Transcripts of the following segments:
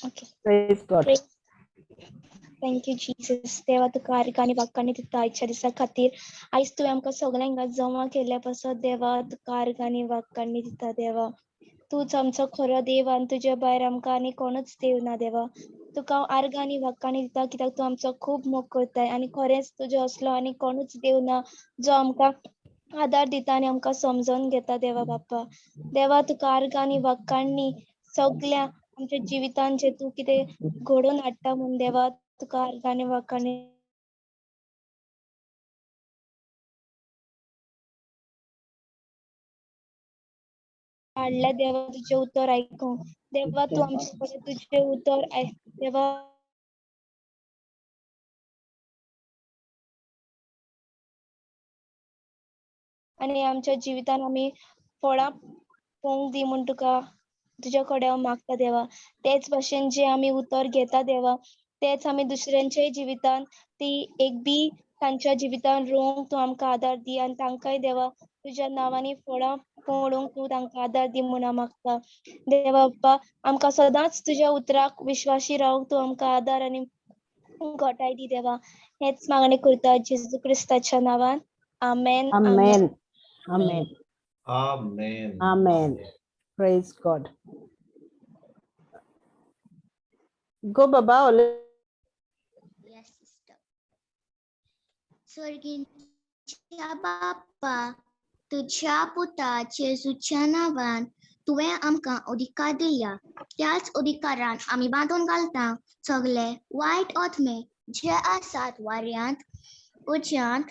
Okay. Praise God. Thank you Jesus. देवा, तुका आर्गां आनी वाक्कांनी दिता आयच्या दिसा खातीर. आयज तुवें आमकां सगळ्यांक हांगा जमा केल्ल्या पासत देवा तुका आर्गां आनी वाक्कांनी दिता. देवा, तूंच आमचो खरो देव आनी तुज्या भायर आमकां आनी कोणूच देव ना. देवा, तुका हांव आर्गां आनी वाक्कांनी दिता कित्याक तूं आमचो खूब मोग करताय आनी खरेंच तुजो असलो आनी कोणूच देव ना जो आमकां आदार दिता आनी आमकां समजोन घेता. देवा बाप्पा, देवा, तुका आर्गां आनी वाक्कांनी सगळ्या आमच्या जिवितान जे तूं कितें घडोवन हाडटा म्हूण देवा तुका आर्गां आनी वाक्कांनी हाडल्या. देवा, तुजें उतर आयकूंक, देवा, तूं आमचे कडेन तुजें उतर आयक देवा. आनी आमच्या जिवितान आमी फळां पोवंक दी म्हूण तुका तुज्या कडेन हांव मागता. देवा, तेच भाशेन जे आमी उतर घेता देवा, तेच आमी दुसऱ्यांच्याय जिवितान ती एक बी तांच्या जिवितान रोवंक तूं आमकां आदार दी आनी तांकांय देवा तुज्या नांवांनी फळां पळोवंक तूं तांकां आदार दी म्हूण हांव मागता. देवा बाप्पा, आमकां सदांच तुज्या उतराक विश्वासी रावंक तूं आमकां आदार आनी घटाय दी. देवा, हेच मागणें करता जेजू क्रिस्ताच्या नांवान. आमेन. Amen. Amen. Amen. Amen. Praise God. Go, Baba. Yes, sister. स्वर्गींच्या बाप्पा, तुज्या पुता जेजूच्या नांवान तुवें आमकां अधिकार दिल्या. त्याच अधिकारान आमी बांदून घालता सगळे वायट आत्मे जे आसात वाऱ्यांत, उज्यांत,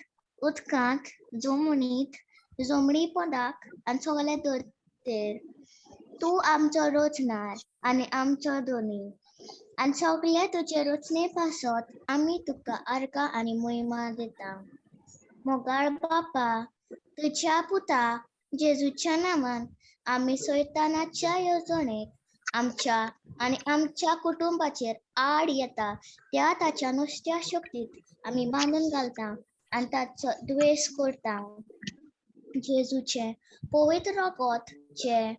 उदकांत, जमनीत, जमनी पोंदाक आनी सगळे धर्तेर. तूं आमचो रचणार आनी आमचो धनी आनी सगळे तुजे रचणे पासत आमी तुका आर्गां आनी मोहिमा दिता. मोगाळ बापा, तुज्या पुता जेजूच्या नांवान आमी सैतानाच्या येवजणेक आमच्या आनी आमच्या कुटुंबाचेर आड येता त्या ताच्या नुस्त्या शक्तीत आमी बांदून घालता आनी ताचो द्वेश करता. जेजूचें पवित्र रगत जें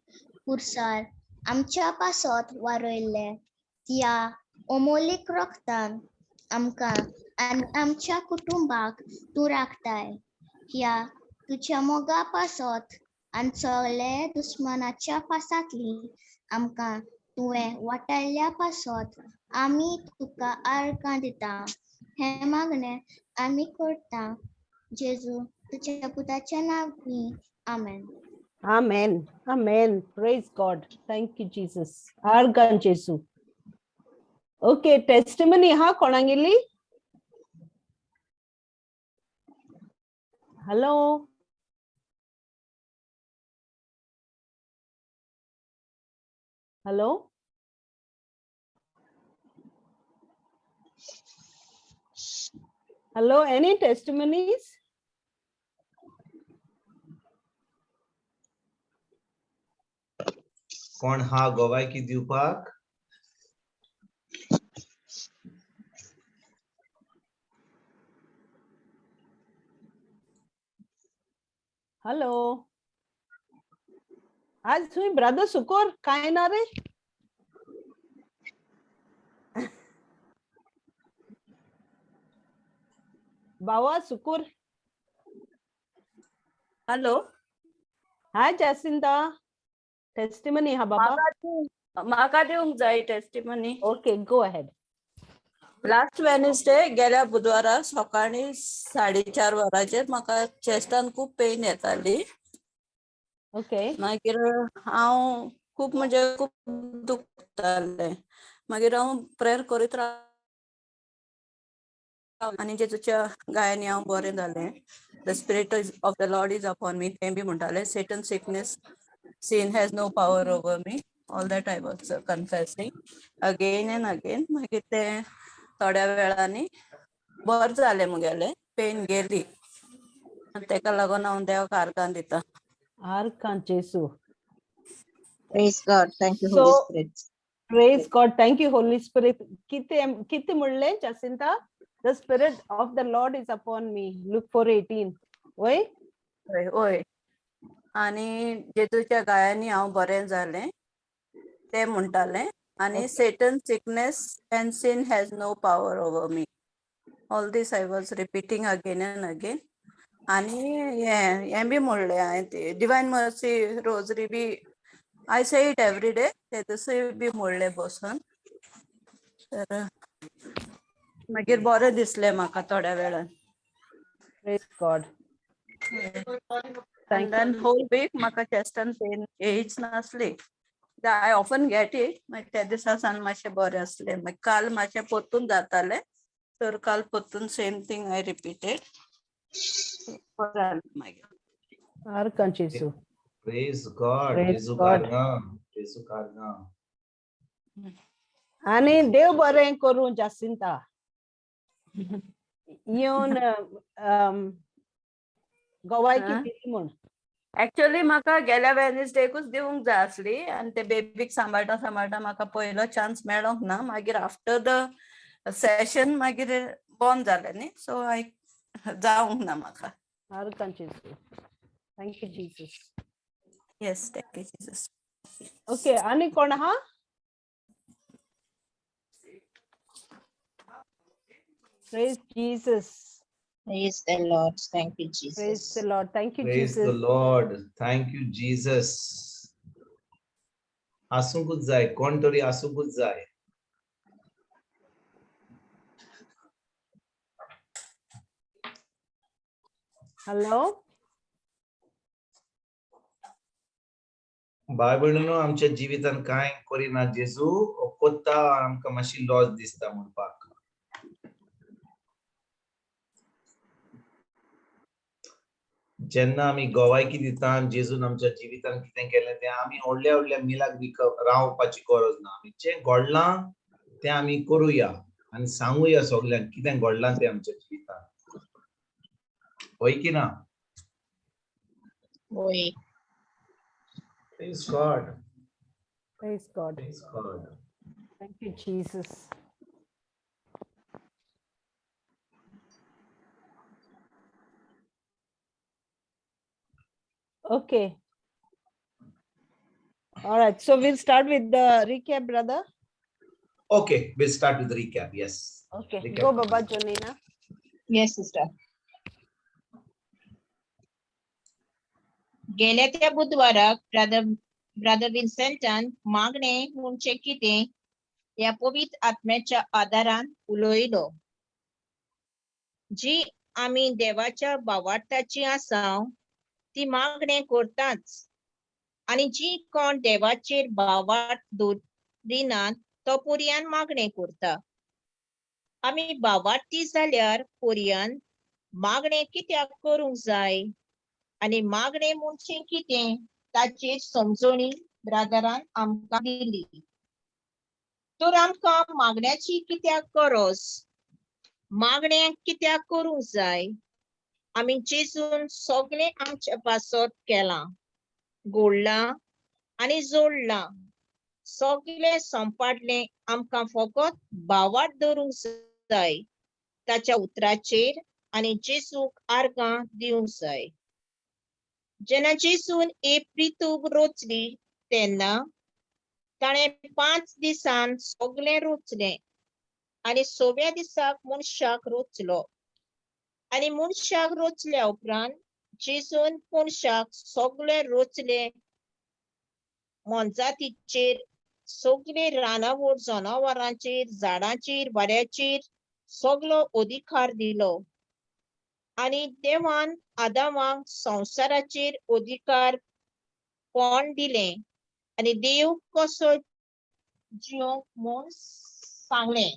पुरसार आमच्या पासत वारयल्लें त्या अमोलीक रगतान आमकां आनी आमच्या कुटुंबाक तूं राखताय. ह्या तुज्या मोगा पासत आनी सगळे दुस्मानाच्या फासांतली आमकां तुवें वाटायल्ल्या पासत आमी तुका आर्गां दिता. हें मागणें आमी करता जेजू तुज्या पुताच्या नांवांनी. आमेन. Amen. Amen. Praise God. Thank you, Jesus. आर्गां Jesu. Okay, testimony हा कोणागेली? Hello. Hello. Hello, any testimonies? कोण हा गोवायकी दिवपाक? हॅलो. आज तुम्ही ब्रदर सुकोर काय ना रे? बावा सुकूर. हॅलो. हाय जासिंता, टेस्टिमनी हा बाबा. म्हाका दिवंक जाय testimony. Okay, go ahead. Last Wednesday, गेल्या बुधवारा सकाळी 4:30 वरांचेर म्हाका चेस्टान खूब पेन येताली. मागीर हांव खूब, म्हणजे खूब दुखतालें. मागीर हांव प्रेयर करीत राव आनी जेजूच्या गायांनी हांव बरें जालें. "The spirit of the Lord is upon me" तें बी म्हणटालें. "Satan, sickness, sin has no power over me," all that I was confessing again and again. मागीर तें थोड्या वेळांनी बरें जालें, मुगेलें पेन गेली आनी तेका लागून हांव देवाक आर्गां दिता. आर्गां Jesu. Praise God. Thank you, Holy Spirit. Praise God. Thank you, Holy Spirit. किती किती म्हणले Jacinta? "The spirit of the Lord is upon me," Luke 4:18. वय. हय हय, आनी जेजूच्या गायांनी हांव बरें जालें तें म्हणटालें. आनी Satan sickness and sin has no power over me. All this I was repeating again and again. आनी हें हें बी म्हणलें हांवें ती divine mercy rosary B I say it every day, ते तशें बी म्हणलें बसून. तर मागीर बरें दिसलें म्हाका थोड्या वेळान. Praise God. And then whole week म्हाका चेस्टान पेन येयच नासली. I often get it. मागीर त्या दिसा सान मातशें बरें आसलें. मागीर काल मातशें परतून जातालें, तर काल परतून सेम थिंग I repeated. बरें जालें मागीर. आर्गां जेजू. Praise God. Praise जेजू God. कारगां. जेजू कारगां. आनी देव बरें करूं जासिंता. येवन गोवायकी हा? दिली म्हूण. एक्चुअली म्हाका गेल्या वेनसडेकूच दिवंक जाय आसली आनी ते बेबीक सांबाळटा सांबाळटा म्हाका पयलो चान्स मेळोंक ना. मागीर आफ्टर the session मागीर बंद जालें न्ही, सो I जावंक ना म्हाका. आर्गां जेजू. Thank you Jesus. Yes, thank you Jesus. Okay, आनी कोण आहा? Praise Jesus. Praise the Lord. Thank you, Praise Jesus. The Lord. Thank you Praise the Jesus. Lord. Thank you, Jesus. आसूंकूच जाय, कोण तरी आसूंकूच जाय. हॅलो. बाय भयणीनो, आमच्या जिवितान कांय करिना जेजू कोत्ता, आमकां मातशी लॉस दिसता म्हणपाक. जेन्ना आमी गोवायकी दिता जेजून आमच्या जिवितान कितें केलें तें, आमी व्हडल्या व्हडल्या मिलाक बी रावपाची गरज ना. आमी जें घडलां तें आमी करुया आनी सांगुया सगल्यांक कितें घडलां तें आमच्या जिवितान. हय की ना? होय. Praise God. Praise God. Praise God. Thank you Jesus. Okay. All right. So we'll start with the recap, brother. Okay, we'll start with the recap. Yes. Okay. Recap. Go, Baba Jonina. Yes, sister. गेल्या त्या बुधवाराक brother विन्सेंटान मागणें म्हणचे कितें ह्या पवित्र आत्म्याच्या आदारान उलयलो. जी आमी देवाच्या भावार्थाची आसा ती मागणें करताच आनी जी कोण देवाचेर भावार्थ दवरिनात तो पर्यान मागणें करता. आमी भावार्थी जाल्यार पर्यान मागणें कित्याक करूंक जाय आनी मागणें म्हणचें कितें ताचेर समजणी ब्रादरान आमकां दिली. तर आमकां मागण्याची कित्याक गरज, मागणें कित्याक करूंक जाय? आमी जेजून सगळें आमच्या पासत केलां, घडलां आनी जोडलां, सगळें संपाडलें. आमकां फकत भावार्थ दवरूंक जाय ताच्या उतराचेर आनी जेजूक आर्गां दिवंक जाय. जेन्ना जेजून एक प्रितूक रोचली तेन्ना ताणें 5 दिसान सगळें रोचलें आनी सव्या दिसाक मनशाक रोचलो. आनी मनशाक रोचल्या उपरांत जेजून मनशाक सगळें रोचलें. मोनजातीचेर, सगळे रानावळ जनावरांचेर, झाडांचेर, वाऱ्याचेर सगळो अधिकार दिलो. आनी देवान आदामाक संवसाराचेर अधिकार कोण दिलें आनी देव कसो जिवंक म्हूण सांगलें.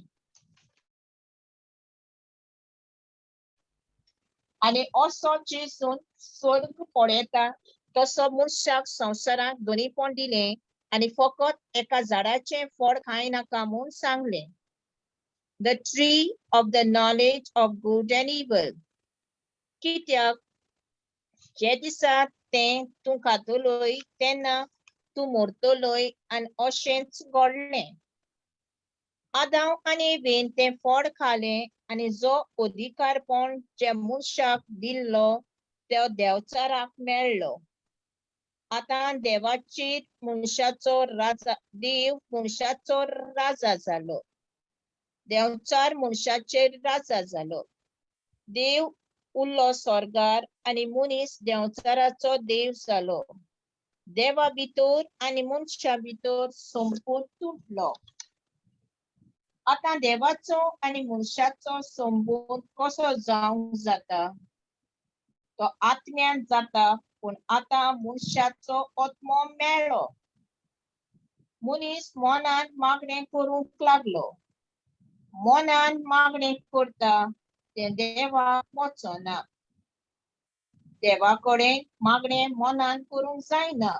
आनी असो जेजून स्वर्ग पळयता तसो मनशाक संवसाराक दोनीपण दिलें आनी फकत एका झाडाचें फळ खायनाका म्हूण सांगलें. The tree of the knowledge of good and evil. कित्याक जे दिसा तें तूं खातलोय तेन्ना तूं मरतलोय आनी अशेंच घडलें. आदांव आनी एवेन तें फळ खालें आनी जो अधिकारपण जे मनशाक दिल्लो तो देंवचाराक मेळ्ळो. आतां देवाचेर मनशाचो राजा, देव मनशाचो राजा जालो. देंवचार मनशाचेर राजा जालो. देव उरलो स्वर्गार आनी मनीस देंवचाराचो देव जालो. देवा भितर आनी मनशा भितर संपूर्ण तुटलो. आतां देवाचो आनी मनशाचो संबंद कसो जावंक जाता? तो आत्म्यान जाता, पूण आतां मनशाचो आत्मो मेळ्ळो. मनीस मनान मागणें करूंक लागलो. मनान मागणें करता तें देवाक वचना. देवा कडेन मागणें मनान करूंक जायना.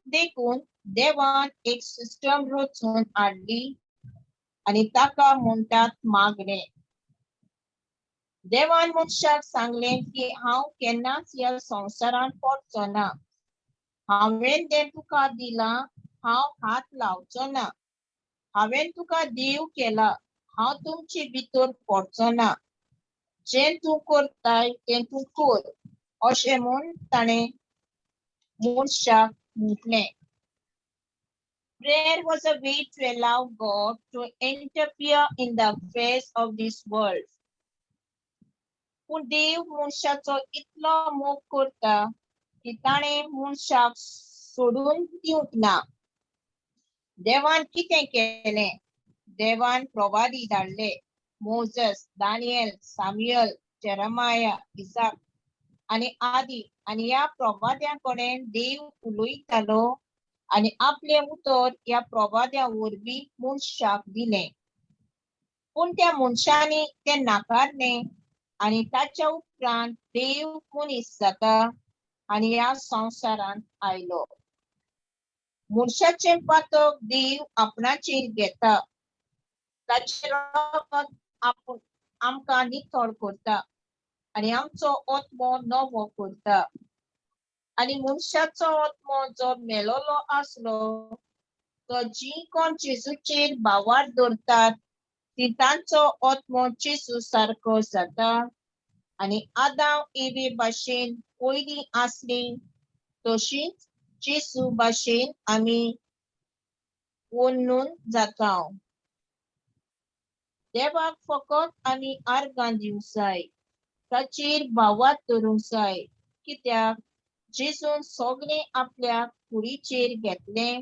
देखून देवान एक सिस्टम रचून हाडली आनी ताका म्हणटात मागणें. देवान मनशाक सांगलें की हांव केन्नाच ह्या संवसारांत पडचो ना. हांवें तें तुका दिलां, हांव हात लावचो ना. हांवें तुका देव केला, हांव तुमचे भितर पडचो ना. जें तूं करताय तें तूं कर, अशें म्हूण ताणें मनशाक म्हटलें. Prayer was a way to allow God to interfere in the affairs of this world. पूण देव मनशाचो इतलो मोग करता की ताणें मनशाक सोडून दिवंक ना. देवान कितें केलें? देवान प्रवादी धाडले, मोजस, दानियल, साम्युअल, जेरमाया, इसाक आनी आदी. आनी ह्या प्रवाद्यां कडेन देव उलयतालो आनी आपलें उतर ह्या प्रवाद्या वरवीं मनशाक दिलें. पूण त्या मनशांनी तें नाकारलें आनी ताच्या उपरांत देव मनीस जाता आनी ह्या संवसारांत आयलो. मनशाचें पातक देव आपणाचेर घेता, ताचें रगत आपूण आमकां नितळ करता आनी आमचो आत्मो नवो करता. आनी मनशाचो आत्मो जो मेलोलो आसलो तो जी कोण जेजूचेर भावार्थ दवरतात ती तांचो आत्मो जेजू सारको जाता आनी आदाव एवे भाशेन पयलीं आसली तशीच जेजू भाशेन आमी पोन्नून जाता. देवाक फकत आमी आर्गां दिवंक जाय, ताचेर भावार्थ दवरूंक जाय, कित्याक जेजून सगळें आपल्या कुडीचेर घेतलें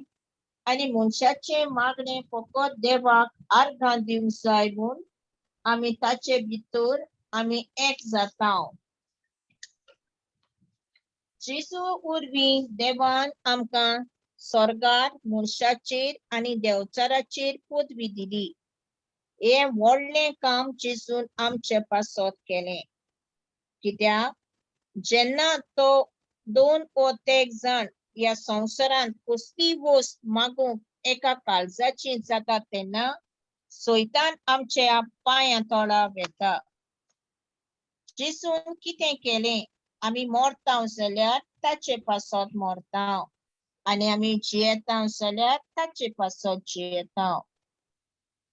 आनी मनशाचें मागणें फकत देवाक आर्गां दिवंक जाय म्हूण आमी ताचे भितर आमी एक जाता. जेजू वरवीं देवान आमकां स्वर्गार मनशाचेर आनी देंवचाराचेर पदवी दिली. हें व्हडलें काम जेजून आमचे पासत केलें, कित्याक जेन्ना तो दोन वो तेग जाण ह्या संवसारांत कसलीय वस्त मागूंक एका काळजाची जाता तेन्ना सैतान आमच्या पांयां तळा वेता. जेजून कितें केलें? आमी मरता जाल्यार ताचे पासत मरता आनी आमी जियेता जाल्यार ताचे पासत जियेता.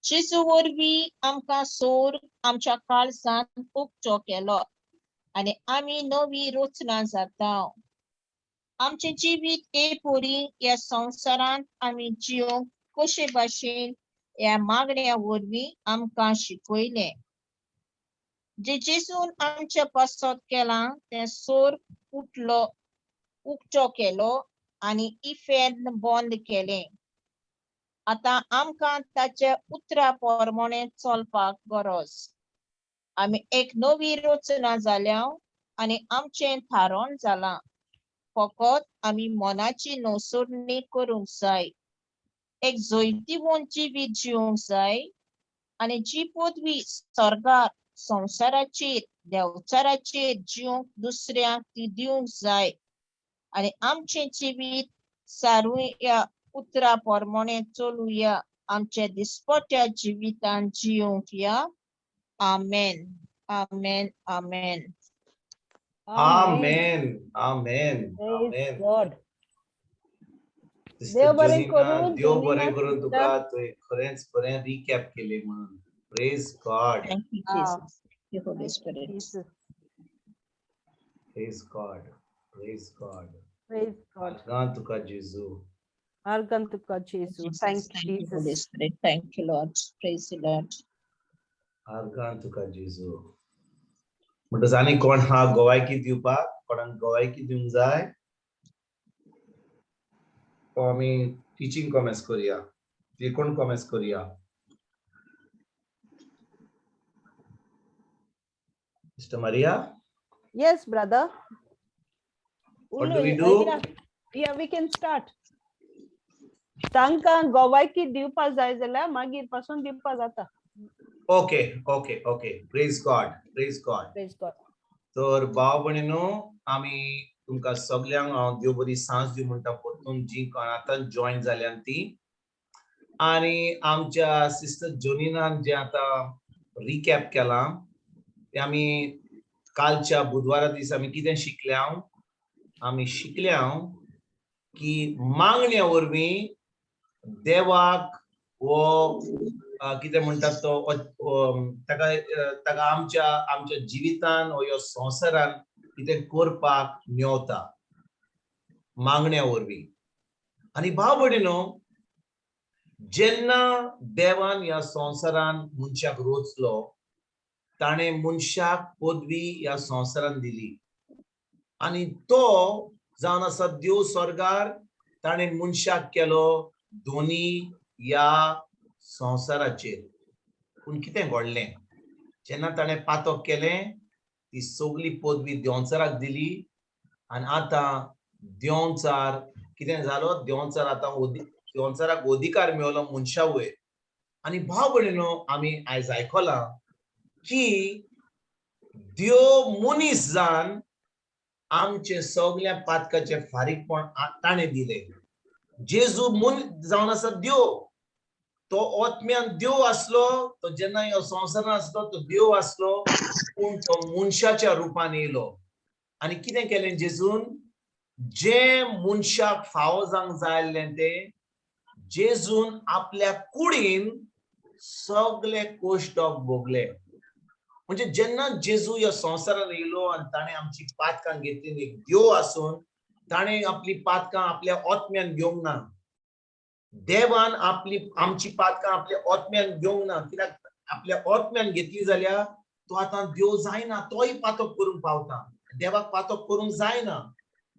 जेजू वरवीं आमकां सोर्ग आमच्या काळजांत उक्तो केलो आनी आमी नवी रचना जाता. आमचें जिवीत हे परी ह्या संवसारांत आमी जियोंक कशे भाशेन ह्या मागण्या वरवीं आमकां शिकयलें. जे जेजून आमच्या पासत केलां तें सोर्ग उठलो उक्तो केलो आनी इफेर्न बंद केलें. आतां आमकां ताच्या उतरा प्रमाणे चलपाक गरज. आमी एक नवी रचना जाल्या आनी आमचें थारोवन जालां. फकत आमी मनाची नसरणी करूंक जाय, एक जैतिवंत जिवीत जिवंक जाय आनी जी पदवी स्वर्गार संवसाराचेर देंवचाराचेर जिवंक दुसऱ्यांक ती दिवंक जाय आनी आमचें जिवीत सारुया उतरा प्रमाणे चलुया, आमच्या दिसपट्ट्या जिवितान जिवंक या. आमेन, आमेन, आमेन. Amen. Amen. Praise amen. God. Sister देव बरें जोलिना, करूं, देव बरें जोलिना करूं sister. तुका, तुवें खरेंच बरें रिकॅप केलें म्हणून. Praise God. Thank you, Jesus. Thank you, Holy Spirit. Jesus. Praise God. Praise God. Praise God. आर्गां तुका जेजू. आर्गां तुका जेजू. Jesus, Thank you, thank you, Holy Jesus. Spirit. Thank you, Lord. Praise the Lord. आर्गां तुका जेजू. म्हणटच आनी कोण हा गोवायकी दिवपाक? कोणाक गोवायकी दिवंक जाय? तो आमी टिचींग कॉमेस करुया, त्रिकोण कॉमेस करुया. Mister Maria. Yes, brother. What Ulo, do we do? Yeah, we can start. तांकां गोवायकी दिवपा जाय जाल्यार मागीर पासून दिवपा जाता. Okay, praise God, praise God. Praise God. तर भाव भयणीनो, आमी तुमकां सगल्यांक हांव देव बरी सांज दी म्हणटा परतून, जी कोण आतां जॉयन जाल्यान ती. आनी आमच्या सिस्टर जोनिनान जें आतां रिकॅप केलां तें, आमी कालच्या बुधवारा दिसा आमी कितें शिकल्या? आमी शिकल्या की मागण्या वरवीं देवाक हो कितें म्हणटात तो ताका आमच्या आमच्या जिवितान वो ह्या संवसारान कितें करपाक मेवता मागण्या वरवीं. आनी भाव भयणीनो, जेन्ना देवान ह्या संवसारान मनशाक रोचलो, ताणें मनशाक पदवी ह्या संवसारान दिली आनी तो जावन आसा देव स्वर्गार. ताणें मनशाक केलो दोनी ह्या संवसाराचेर. पूण कितें घडलें? जेन्ना ताणें पातक केलें, ती सगली पदवी देंवचाराक दिली आनी आतां देंवचार कितें जालो? देंवचार आतां देंवचाराक अधिकार मेवलो मनशा वयर. आनी भाव भयणीनो, आमी आयज आयकलां की देव मनीस जावन आमचे सगल्या पातकाचें फारीकपण ताणें दिलें. जेजू मन जावन आसा देव. तो आत्म्यान देव आसलो. तो जेन्ना ह्या संवसारान आसलो, तो देव आसलो, पूण तो मनशाच्या रुपान येयलो. आनी कितें केलें जेजून? जें मनशाक फावो जावंक जाय आसलें, तें जेजून आपल्या कुडीन सगळे कोश्टक भोगले. म्हणजे जेन्ना जेजू ह्या संवसारान येयलो आनी ताणें आमची पातकां घेतली, एक देव आसून ताणें आपली पातकां आपल्या आत्म्यान घेवंक ना. देवान आपली आमची पातकां आपल्या आत्म्यान घेवंक ना, कित्याक आपल्या आत्म्यान घेतली जाल्यार तो आतां देव जायना, तोय पातक करूंक पावता. देवाक पातक करूंक जायना.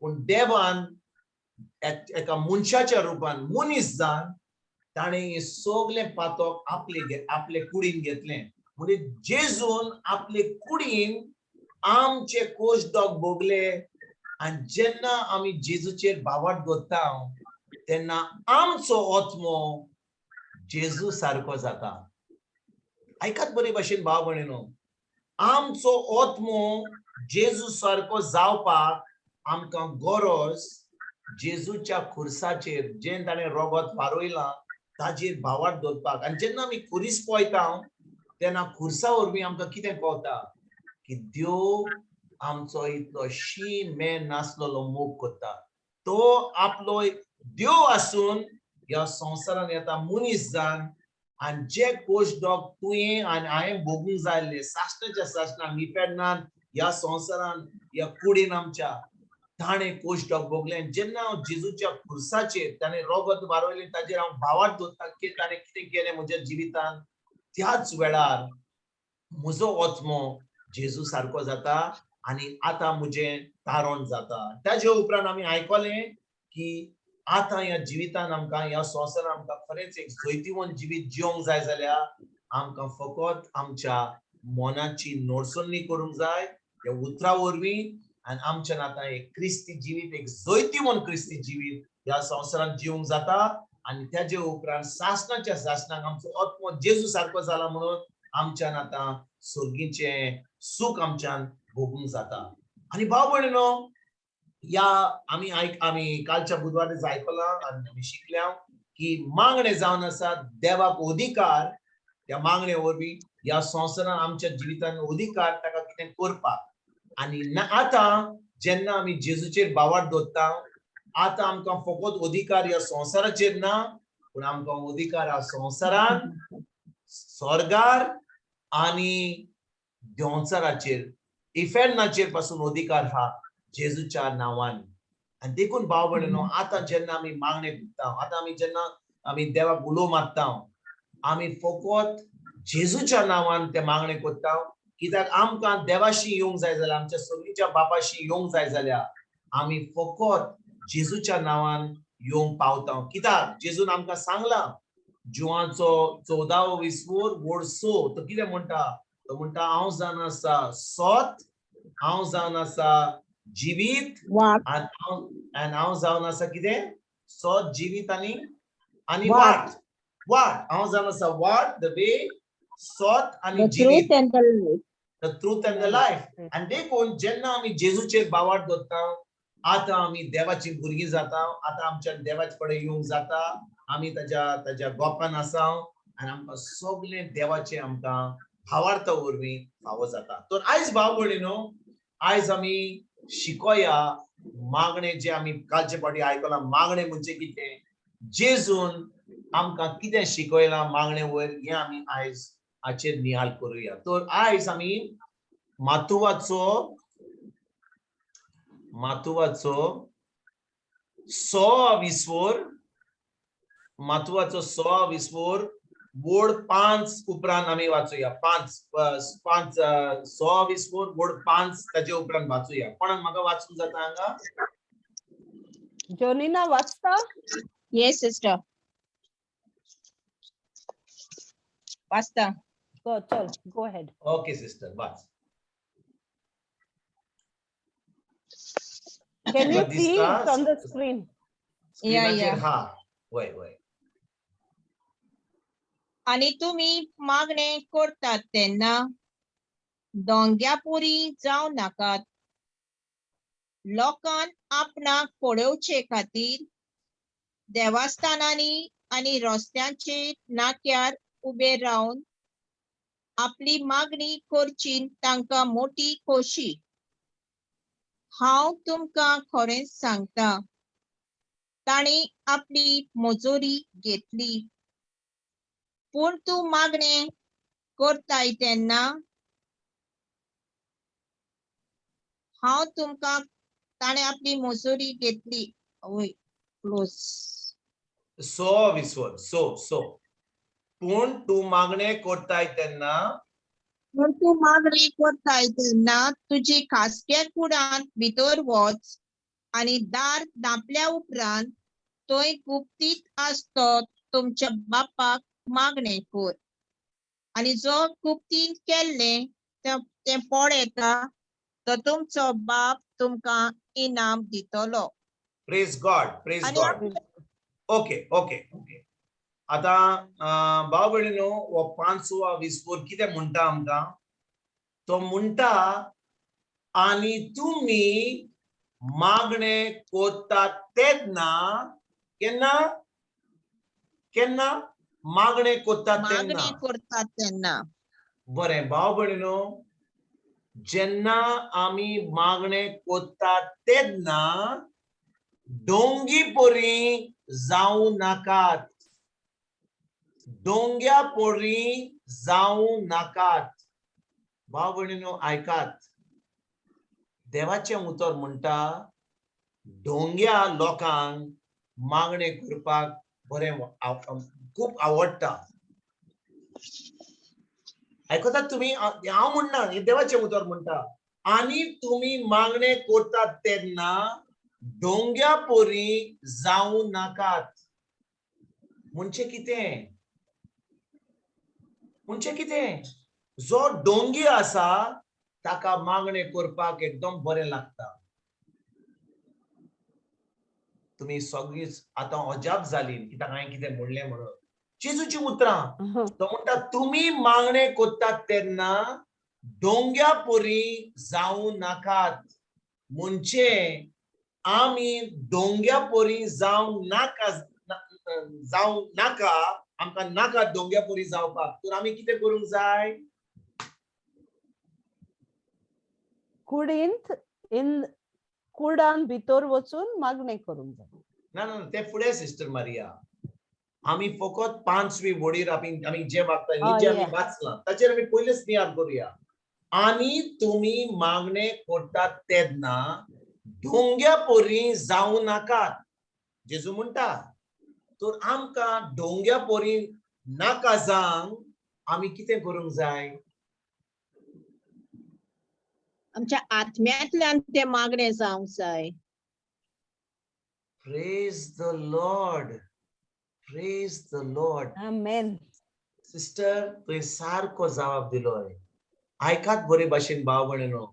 पूण देवान एका मनशाच्या रुपान मनीस जावन ताणें हें सगलें पातक आपले कुडीन घेतलें. म्हणजे जेजून आपले कुडीन आमचे कोशडोक भोगले. आनी जेन्ना आमी जेजूचेर भावार्थ दवरता, तेन्ना आमचो आत्मो जेजू सारको जाता. आयकात बरे भाशेन भाव भयणीनो, आमचो आत्मो जेजू सारको जावपाक आमकां गरज जेजूच्या खुर्साचेर जें ताणें रोगत वारयलां ताजेर भावार्थ दवरपाक. आनी जेन्ना आमी खुरीस पळयता, तेन्ना खुर्सा वरवीं आमकां कितें कळटा की देव आमचो इतलो शी मे नासलेलो मोग करता. तो आपलो देव आसून ह्या संवसारान येता मनीस जावन आनी जे कोशडोक तुवें आनी हांवें भोगूंक जाय आसले सासणाच्या सासणाक इफेर्नान, ह्या संवसारान ह्या कुडीन आमच्या ताणें कोशडोक भोगले. आनी जेन्ना हांव जेजूच्या खुर्साचेर ताणें रोगत वारयलें ताजेर हांव भावार्थ दवरता की ताणें कितें केलें म्हज्या जिवितान, त्याच वेळार म्हजो आत्मो जेजू सारको जाता आनी आतां म्हजें तारण जाता. ताजे उपरांत आमी आयकलें की आतां ह्या जिवितान आमकां, ह्या संवसारान आमकां खरेंच एक जैतिवंत जिवीत जिवंक जाय जाल्यार आमकां फकत आमच्या मनाची नोडसणी करूंक जाय ह्या उतरा वरवीं आनी आमच्यान आतां एक क्रिस्ती जिवीत, एक जैतिवंत क्रिस्ती जिवीत ह्या संवसारान जिवंक जाता. आनी त्याजे उपरांत सासणाच्या सासणाक आमचो आत्मो जेजू सारको जाला म्हणून आमच्यान आतां सर्गीचें सूख आमच्यान भोगूंक जाता. आनी भाव भयणीनो, ह्या आमी आयक आमी कालच्या बुधवार दिसा आयकलां आनी आमी शिकल्या की मागणें जावन आसा देवाक अधिकार. त्या मागणे वरवीं ह्या संवसारान आमच्या जिवितान अधिकार ताका कितें करपाक. आनी आतां जेन्ना आमी जेजूचेर भावार्थ दवरता, आतां आमकां फकत अधिकार ह्या संवसाराचेर ना, पूण आमकां अधिकार ह्या संवसारान, स्वर्गार आनी देंवचाराचेर, इफेर्नाचेर पासून अधिकार हा जेजूच्या नांवान. आनी देखून भाव भयणीनो, आतां जेन्ना आमी मागणें करता, आतां आमी जेन्ना आमी देवाक उलो मारता, आमी फकत जेजूच्या नांवान ते मागणें करता. कित्याक आमकां देवाशी येवंक जाय जाल्यार, आमच्या सर्गीच्या बापाशी येवंक जाय जाल्यार आमी फकत जेजूच्या नांवान येवंक पावता. कित्याक जेजून आमकां सांगलां, जुवांचो 14वो विस्वोर वोड 6, तो कितें म्हणटा? तो म्हणटा, हांव जावन आसा सत, हांव जावन आसा जिवीत, वाट. आनी हांव जावन आसा कितें? सत, जिवीत आनी आनी वाट. वाट. वाट. हांव जावन आसा वाट, the way, सत आनी The जिवीत. truth and the life. The truth and the life. आनी देखून जेन्ना आमी जेजूचेर बावाट दवरता, आतां आमी देवाची भुरगीं जाता. आतां आमच्या देवाचे कडेन येवंक जाता. आमी ताज्या ताज्या गोपान आसा आनी आमकां सगळें देवाचें आमकां भावार्थ वरवीं फावो जाता. तर आयज भाव भयणीनो, आयज आमी शिकोया मागणें, जें आमी कालचे फावटी आयकलां. मागणें म्हणजे कितें, जेजून आमकां कितें शिकयलां मागणें वयर, हें आमी आयज हाचेर निहाल करुया. तर आयज आमी मातुवाचो 100 विस्वोर, मातुवाचो 100 विस्वोर वोड 5 उपरांत आमी वाचुया. पांच पांच 100 विस्वोर वोड 5, ताजे उपरांत वाचुया. कोणाक म्हाका वाचूंक जाता हांगा? जोनिना वाचता? Yes, sister. वाचता. गो, चल, गो अहेड. ओके सिस्टर, वाच. Can you तुका see दिसता? It on the screen? स्क्रीनाचेर? Yeah. हा, वय वय. आनी तुमी मागणे करतात तेन्ना दोंग्यापुरी जावं नाकात. लोकान आपणाक पळोवचे खातीर देवस्थानांनी आनी रस्त्यांचेर नाक्यार उबे रावन आपली मागणी करची तांकां मोटी खोशी. हांव तुमकां खरेंच सांगता, तांणी आपली मजुरी घेतली. पूण तूं मागणें करताय तेन्ना हांव तुमकां ताणें आपली मजुरी घेतली. वय, क्लोज. 100 विस्वर सो सो पूण तूं मागणें करताय तेन्ना, पूण तूं मागणी करताय तेन्ना तुजी खासग्या कुडांत भितर वच आनी दार धांपल्या उपरांत थंय गुप्तीत आसतो तुमच्या बापाक मागणें कर, आनी जो गुप्तीन केल्लें तें पळयता तो तुमचो बाप तुमकां इनाम दितलो. प्रेज गॉड, प्रेज आनी गॉड. ओके ओके ओके आतां भाव भयणीनो, हो पांचवा विस्फोर कितें म्हणटा आमकां? तो म्हणटा, आनी तुमी मागणें करतात तेन्ना, केन्ना केन्ना मागणें करतात तेन्ना, मागणी करतात तेन्ना. बरें भाव भयणीनो, जेन्ना आमी मागणें करतात तेन्ना डोंगी परी जावं नाकात. डोंग्या परी जावं नाकात. भाव भयणीनो, आयकात, देवाचें उतर म्हणटा, डोंग्या लोकांक मागणें करपाक बरें खूब आवडटा. आयकतात तुमी? हांव म्हणना, हें देवाचें उतर म्हणटा. आनी तुमी मागणें करतात तेन्ना डोंग्या परी जावं नाकात. म्हणजे कितें? म्हणजे कितें? जो डोंगी आसा ताका मागणें करपाक एकदम बरें लागता. तुमी सगळींच आतां अजाप जाली कित्याक हांवें कितें म्हणलें म्हणून. जेजूची उतरां. तो म्हणटा, तुमी मागणें करतात तेन्ना डोंग्या परी जावं नाकात. म्हणजे आमी डोंग्या परी जावं नाका, जावं नाका. आमकां नाका डोंग्या परी जावपाक. तर आमी कितें करूंक जाय? कुडींत इन कुडान भितर वचून मागणें करूंक जाय. ना ना, ते फुडें सिस्टर मारिया. आमी फकत पांचवी वडीर आमी आमी जे वागता, जे आमी वाचलां ताचेर आमी पयलींच नियाळ करुया. आनी तुमी मागणें करतात तेन्ना ढोंग्या पोरी जावं नाकात, जेजू म्हणटा. तर आमकां ढोंग्या पोरी नाका जावंक आमी कितें करूंक जाय? आमच्या आत्म्यांतल्यान ते मागणे जावंक जाय. Praise the Lord, praise the Lord. Amen. Sister, तुवें सारको जवाब दिलोय. आयकात बरे भाशेन भाव भयणीनो,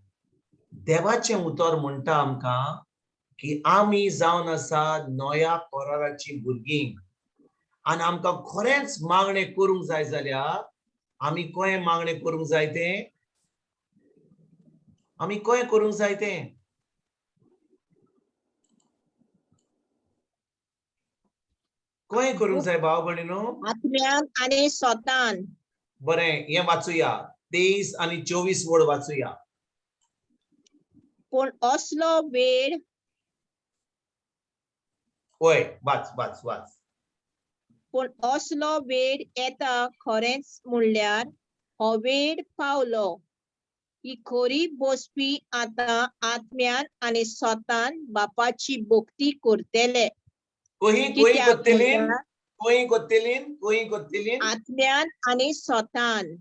देवाचें उतर म्हणटा आमकां की आमी जावन आसा नव्या कराराचीं भुरगीं आनी आमकां खरेंच मागणें करूंक जाय जाल्यार आमी कशें मागणें करूंक जाय तें, आमी कशें करूंक जाय तें? कशें करूंक जाय भाव भयणीनो? आत्म्यान आनी स्वतान. बरें, हें वाचुया, 23 आनी 24 वड वाचुया. पूण असलो वेळ वय, वाच वाच वाच. पूण असलो वेळ येता, खरेंच म्हणल्यार हो वेळ पावलो ही खरी बसपी आतां आत्म्यान आनी स्वतान बापाची भक्ती करतले. कोही कोही कित्याक कोत्तेलीन? म्हणल्यार कोही कोत्तेलीन? कोही कोत्तेलीन? आत्म्यान आनी स्वतान.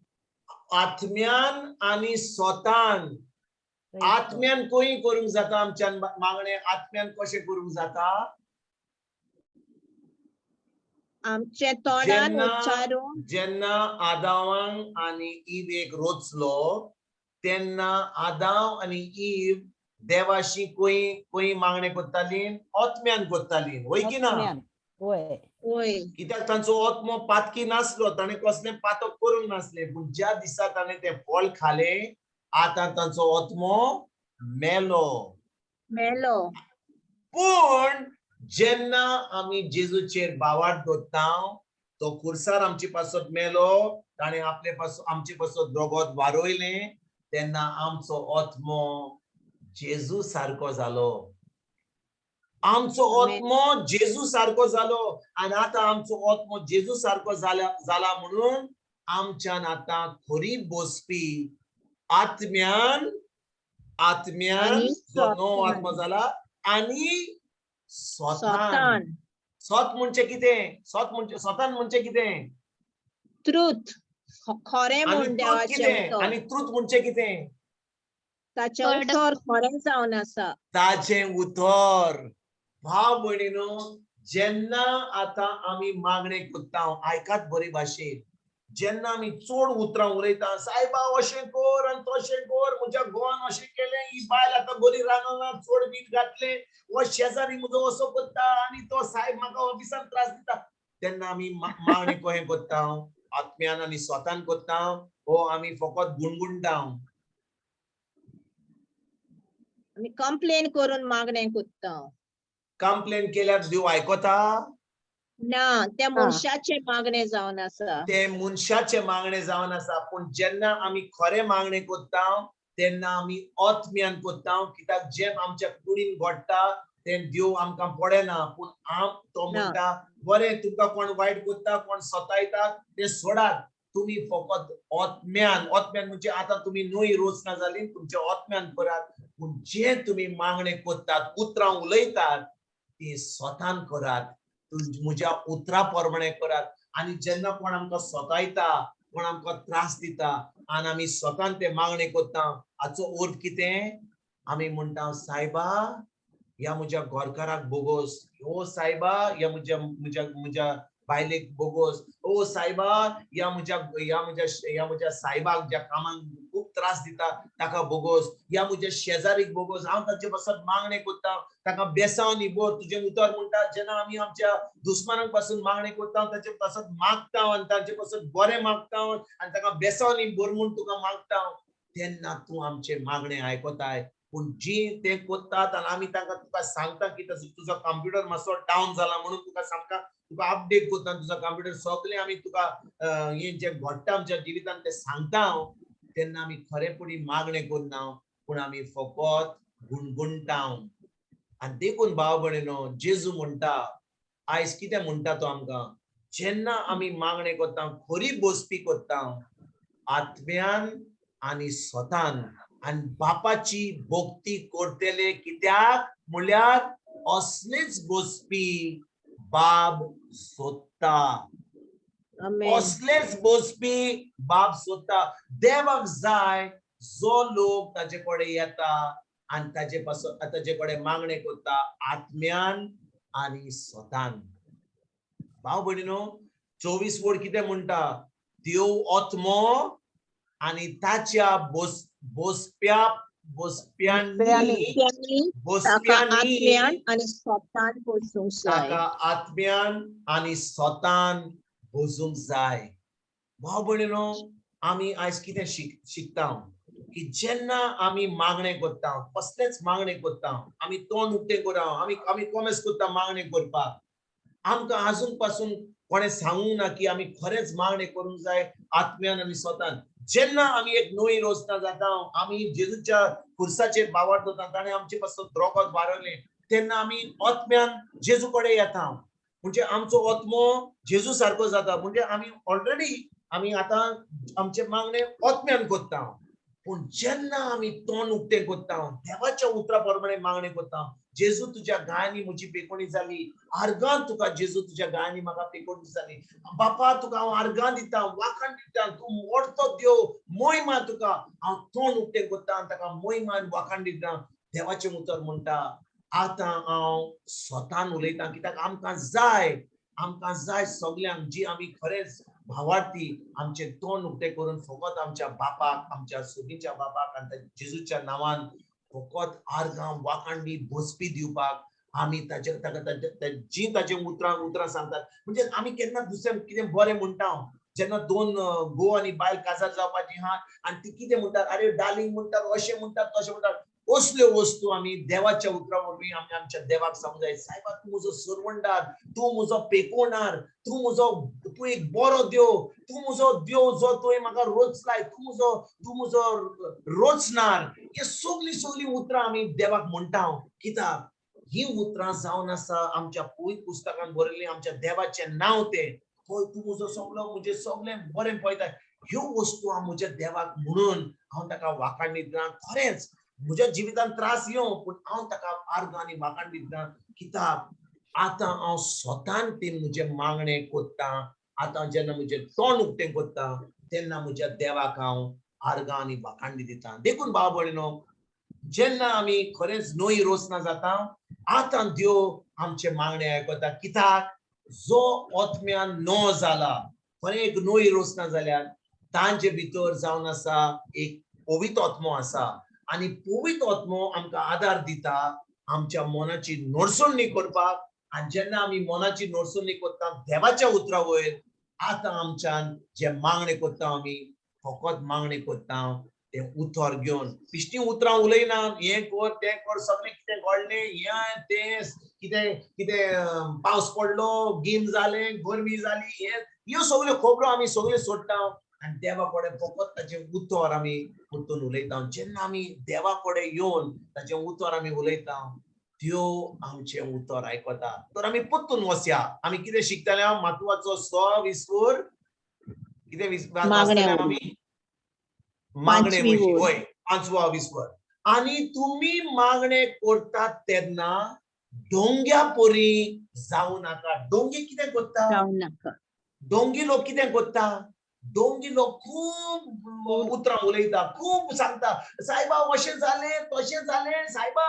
आत्म्यान आनी स्वतान. आत्म्यान कोही करूंक जाता आमच्यान मागणें? आत्म्यान कशें करूंक जाता? आमचे तोंडान उच्चारून. जेन्ना आदावांक आनी इवेक रोचलो तेन्ना आदाव आनी इव देवाशी कोही कोही मागणें करताली? आत्म्यान करताली, वय की ना? वय. वय. कित्याक तांचो आत्मो पातकी नासलो, ताणें कसलें पातक करूंक नासलें. पूण ज्या दिसा ताणें तें फळ खालें आतां तांचो आत्मो मेलो. मेलो. पूण जेन्ना आमी जेजूचेर भावार्थ दवरता, तो खुर्सार आमचे पासत मेलो, ताणें आपले पासून आमचे पासत रगत वारयलें, तेन्ना आमचो आत्मो जेजू सारको जालो. आमचो आत्मो जेजू सारको जालो आनी आतां आमचो आत्मो जेजू सारको जाला म्हणून आमच्यान आतां खरी बसपी आत्म्यान, आत्म्यान जो नवो आत्मो जाला आनी स्वतान. स्वत म्हणजे कितें? स्वत म्हणजे, स्वतान म्हणजे कितें? ट्रूथ, खरें म्हूण देवाचें. आनी ट्रूथ म्हणजे कितें? ताचें उतर खरें जावन आसा. ताचें उतर. भाव भयणीनो, जेन्ना आतां आमी मागणें करता, आयकात बरे भाशेन, जेन्ना आमी चड उतरां उलयता, सायबा अशें कर आनी तशें कर, म्हज्या घोवान अशें केलें, ही बायल आतां बरी रांदना, चड मीठ घातलें, हो शेजारी म्हजो असो करता आनी तो सायब म्हाका ऑफिसान त्रास दिता, तेन्ना आमी मागणें कशें करता? आत्म्यान आनी स्वतान करता हो आमी फकत गुणगुणटा? आमी कंप्लेन करून मागणें करता. कंप्लेन केल्यार देव आयकता ना? त्या मनशाचें मागणें जावन आसा. ते मनशाचें मागणें जावन आसा. पूण जेन्ना आमी खरें मागणें करता तेन्ना आमी आत्म्यान करता, कित्याक जें आमच्या कुडीन घडटा तें देव आमकां पडना. पूण तो म्हणटा बरें, तुमकां कोण वायट करता, कोण सतायता तें सोडात, तुमी फकत आत्म्यान, आत्म्यान म्हणजे आतां तुमी न्हय रोचना जाली, तुमच्या आत्म्यान करात. पूण जें तुमी मागणें करतात, उतरां उलयतात ती स्वतान करात, म्हज्या उतरा प्रमाणे करात. आनी जेन्ना कोण आमकां सतायता, कोण आमकां त्रास दिता आनी आमी स्वतान ते मागणें करता, हाचो अर्थ कितें? आमी म्हणटा सायबा ह्या म्हज्या घरकाराक बोगोस, ओ सायबा ह्या म्हज्या म्हज्या म्हज्या बायलेक बोगोस, ओ सायबा ह्या म्हज्या ह्या म्हज्या ह्या म्हज्या सायबाक ज्या कामाक खूब त्रास दिता ताका बोगोस, ह्या म्हज्या शेजारीक बोगोस, हांव ताचे पासत मागणें करता, ताका बेसांव न्ही बोर. तुजें उतर म्हणटा जेन्ना आमी आमच्या दुस्मानांक पासून मागणें करता, ताचे पासत मागता आनी तांचे पासत बरें मागता आनी ताका बेसांव न्ही बोर म्हूण तुका मागता, तेन्ना तूं आमचें मागणें आयकताय. पूण जी ते करतात आनी आमी तांकां तुका सांगता की तुजो कंप्युटर मातसो डावन जाला म्हणून तुका सांगता, तुका अपडेट करता तुजो कंप्युटर, सगळें आमी तुका हें जें घडटा आमच्या जिवितान तें सांगता, तेन्ना आमी खरेपणी मागणें करना, पूण आमी फकत गुणगुणटा. आनी देखून भाव भयणीनो, जेजू म्हणटा आयज कितें म्हणटा तो आमकां, जेन्ना आमी मागणें करता, खरी बसपी करता आत्म्यान आनी स्वतान, आनी बापाची भक्ती करतले, कित्याक म्हणल्यार असलेच बसपी बाब सोदता. आमेन. असलेच बसपी बाब सोदता. देवाक जाय जो लोक ताजे कडेन येता आनी ताजे पासून ताजे कडेन मागणें करता आत्म्यान आनी स्वतान. भाव भयणीनो, 24 वड कितें म्हणटा? देव आत्मो आनी ताच्या बसप्या बसप्यांनी त्यांनी ताका बसप्यांनी आत्म्यान आनी स्वतान बसूंक जाय. ताका आत्म्यान आनी स्वतान बसूंक जाय. भाव भयणीनो, आमी आयज कितें शिकता की जेन्ना आमी मागणें करता, कसलेंच मागणें करता, आमी तोंड उक्तें करा, आमी आमी कोमेस करता मागणें करपाक, आमकां आजून पासून कोणें सांगूंक ना की आमी खरेंच मागणें करूंक जाय आत्म्यान आनी स्वतान. जेन्ना आमी एक नवी रोजना जाता, आमी जेजूच्या खुर्साचेर बावार जाता, ताणें आमचे पासून रोगत वारयलें, तेन्ना आमी आत्म्यान जेजू कडेन येता. म्हणजे आमचो आत्मो जेजू सारको जाता. म्हणजे आमी ऑलरेडी आमी आतां आमचे मागणें आत्म्यान करता. पूण जेन्ना आमी तोंड उक्तें करता, देवाच्या उतरा प्रमाणे मागणें करता, जेजू तुज्या गायांनी म्हजी पेकोणी जाली, आर्गां तुका जेजू तुज्या गायांनी म्हाका पेकोणी जाली, बापा तुका हांव आर्गां दिता, वाखाण दिता, तूं मोडतो देव, मोहिमा तुका, हांव तोंड उक्तें करता आनी ताका मोहिमा आनी वाखाण दिता. देवाचें उतर म्हणटा आतां हांव स्वतान उलयतां, कित्याक आमकां जाय, आमकां जाय सगल्यांक जी आमी खरेंच भावार्थी आमचें तोंड उक्तें करून फकत आमच्या बापाक, आमच्या सुगीच्या बापाक आनी जेजूच्या नांवान फकत आर्गां वाखांडी बसपी दिवपाक आमी ताचे ताका जी ताचे उतरां उतरां सांगतात. म्हणजे आमी केन्ना दुसऱ्यांक कितें बरें म्हणटा, जेन्ना दोन घोव आनी बायल काजार जावपाची आहा आनी ती कितें म्हणटात, अरे डार्लिंग म्हणटात, अशें म्हणटात, तशें म्हणटात, असल्यो वस्तू आमी देवाच्या उतरां वरवीं आमी आमच्या देवाक सांगूंक जाय, सायबा तूं म्हजो सरवंडार, तूं म्हजो पेकोणार, तूं म्हजो, तूं एक बरो देव, तूं म्हजो देव जो तुवें म्हाका रोचलाय, तूं म्हजो रोचणार. हे सगळीं सगळीं उतरां आमी देवाक म्हणटा. कित्याक ही उतरां जावन आसा आमच्या पवित्र पुस्तकान बरयल्लीं, आमच्या देवाचें नांव तें, पळय तूं म्हजो सगलो, म्हजें सगळें बरें पळयता. ह्यो वस्तू हांव म्हज्या देवाक म्हणून हांव ताका वाखाण दितना, खरेंच म्हज्या जिवितान त्रास येवं पूण हांव ताका आर्गां आनी वाखाण दितना, कित्याक आतां हांव स्वतान ती म्हजें मागणें करता. आतां जेन्ना म्हजें तोंड उक्तें करता तेन्ना म्हज्या देवाक हांव आर्गां आनी वाखाण दिता. देखून भाव भयणीनो, जेन्ना आमी खरेंच नवी रोचना जाता, आतां देव आमचें मागणें आयकता. कित्याक जो आत्म्यान नो जाला, खरें एक नवी रोचना जाल्यार तांचे भितर जावन आसा एक पवित्र आत्मो आसा आनी पवित्र आत्मो आमकां आदार दिता आमच्या मनाची नडसणी करपाक. आनी जेन्ना आमी मनाची नडसणी करता देवाच्या उतरा वयर, आतां आमच्यान जे मागणें करता, आमी फकत मागणें करता तें उतर घेवन, बेश्टीं उतरां उलयना, हें कर तें कर, सगळें कितें घडलें हें तें, कितें कितें पावस पडलो, गीम जालें, गरमी जाली, हें ह्यो सगल्यो खबरो आमी सगल्यो सोडटा आनी देवा कडेन फकत ताचें उतर आमी परतून उलयता. जेन्ना आमी देवा कडेन येवन ताचें उतर आमी उलयता, देव आमचें उतर आयकता. तर आमी परतून वसया. आमी कितें शिकतले? मातवाचो 6 विस्वर कितें वाचतले आमी? मागणे वय, 5वो विस्वर. आनी तुमी मागणे करतात तेन्ना डोंग्या परी जावं नाका. डोंगी कितें करता? डोंगी लोक कितें करता? डोंगी लोक खूब उतरां उलयता, खूब सांगता, सायबा अशें जालें तशें जालें सायबा.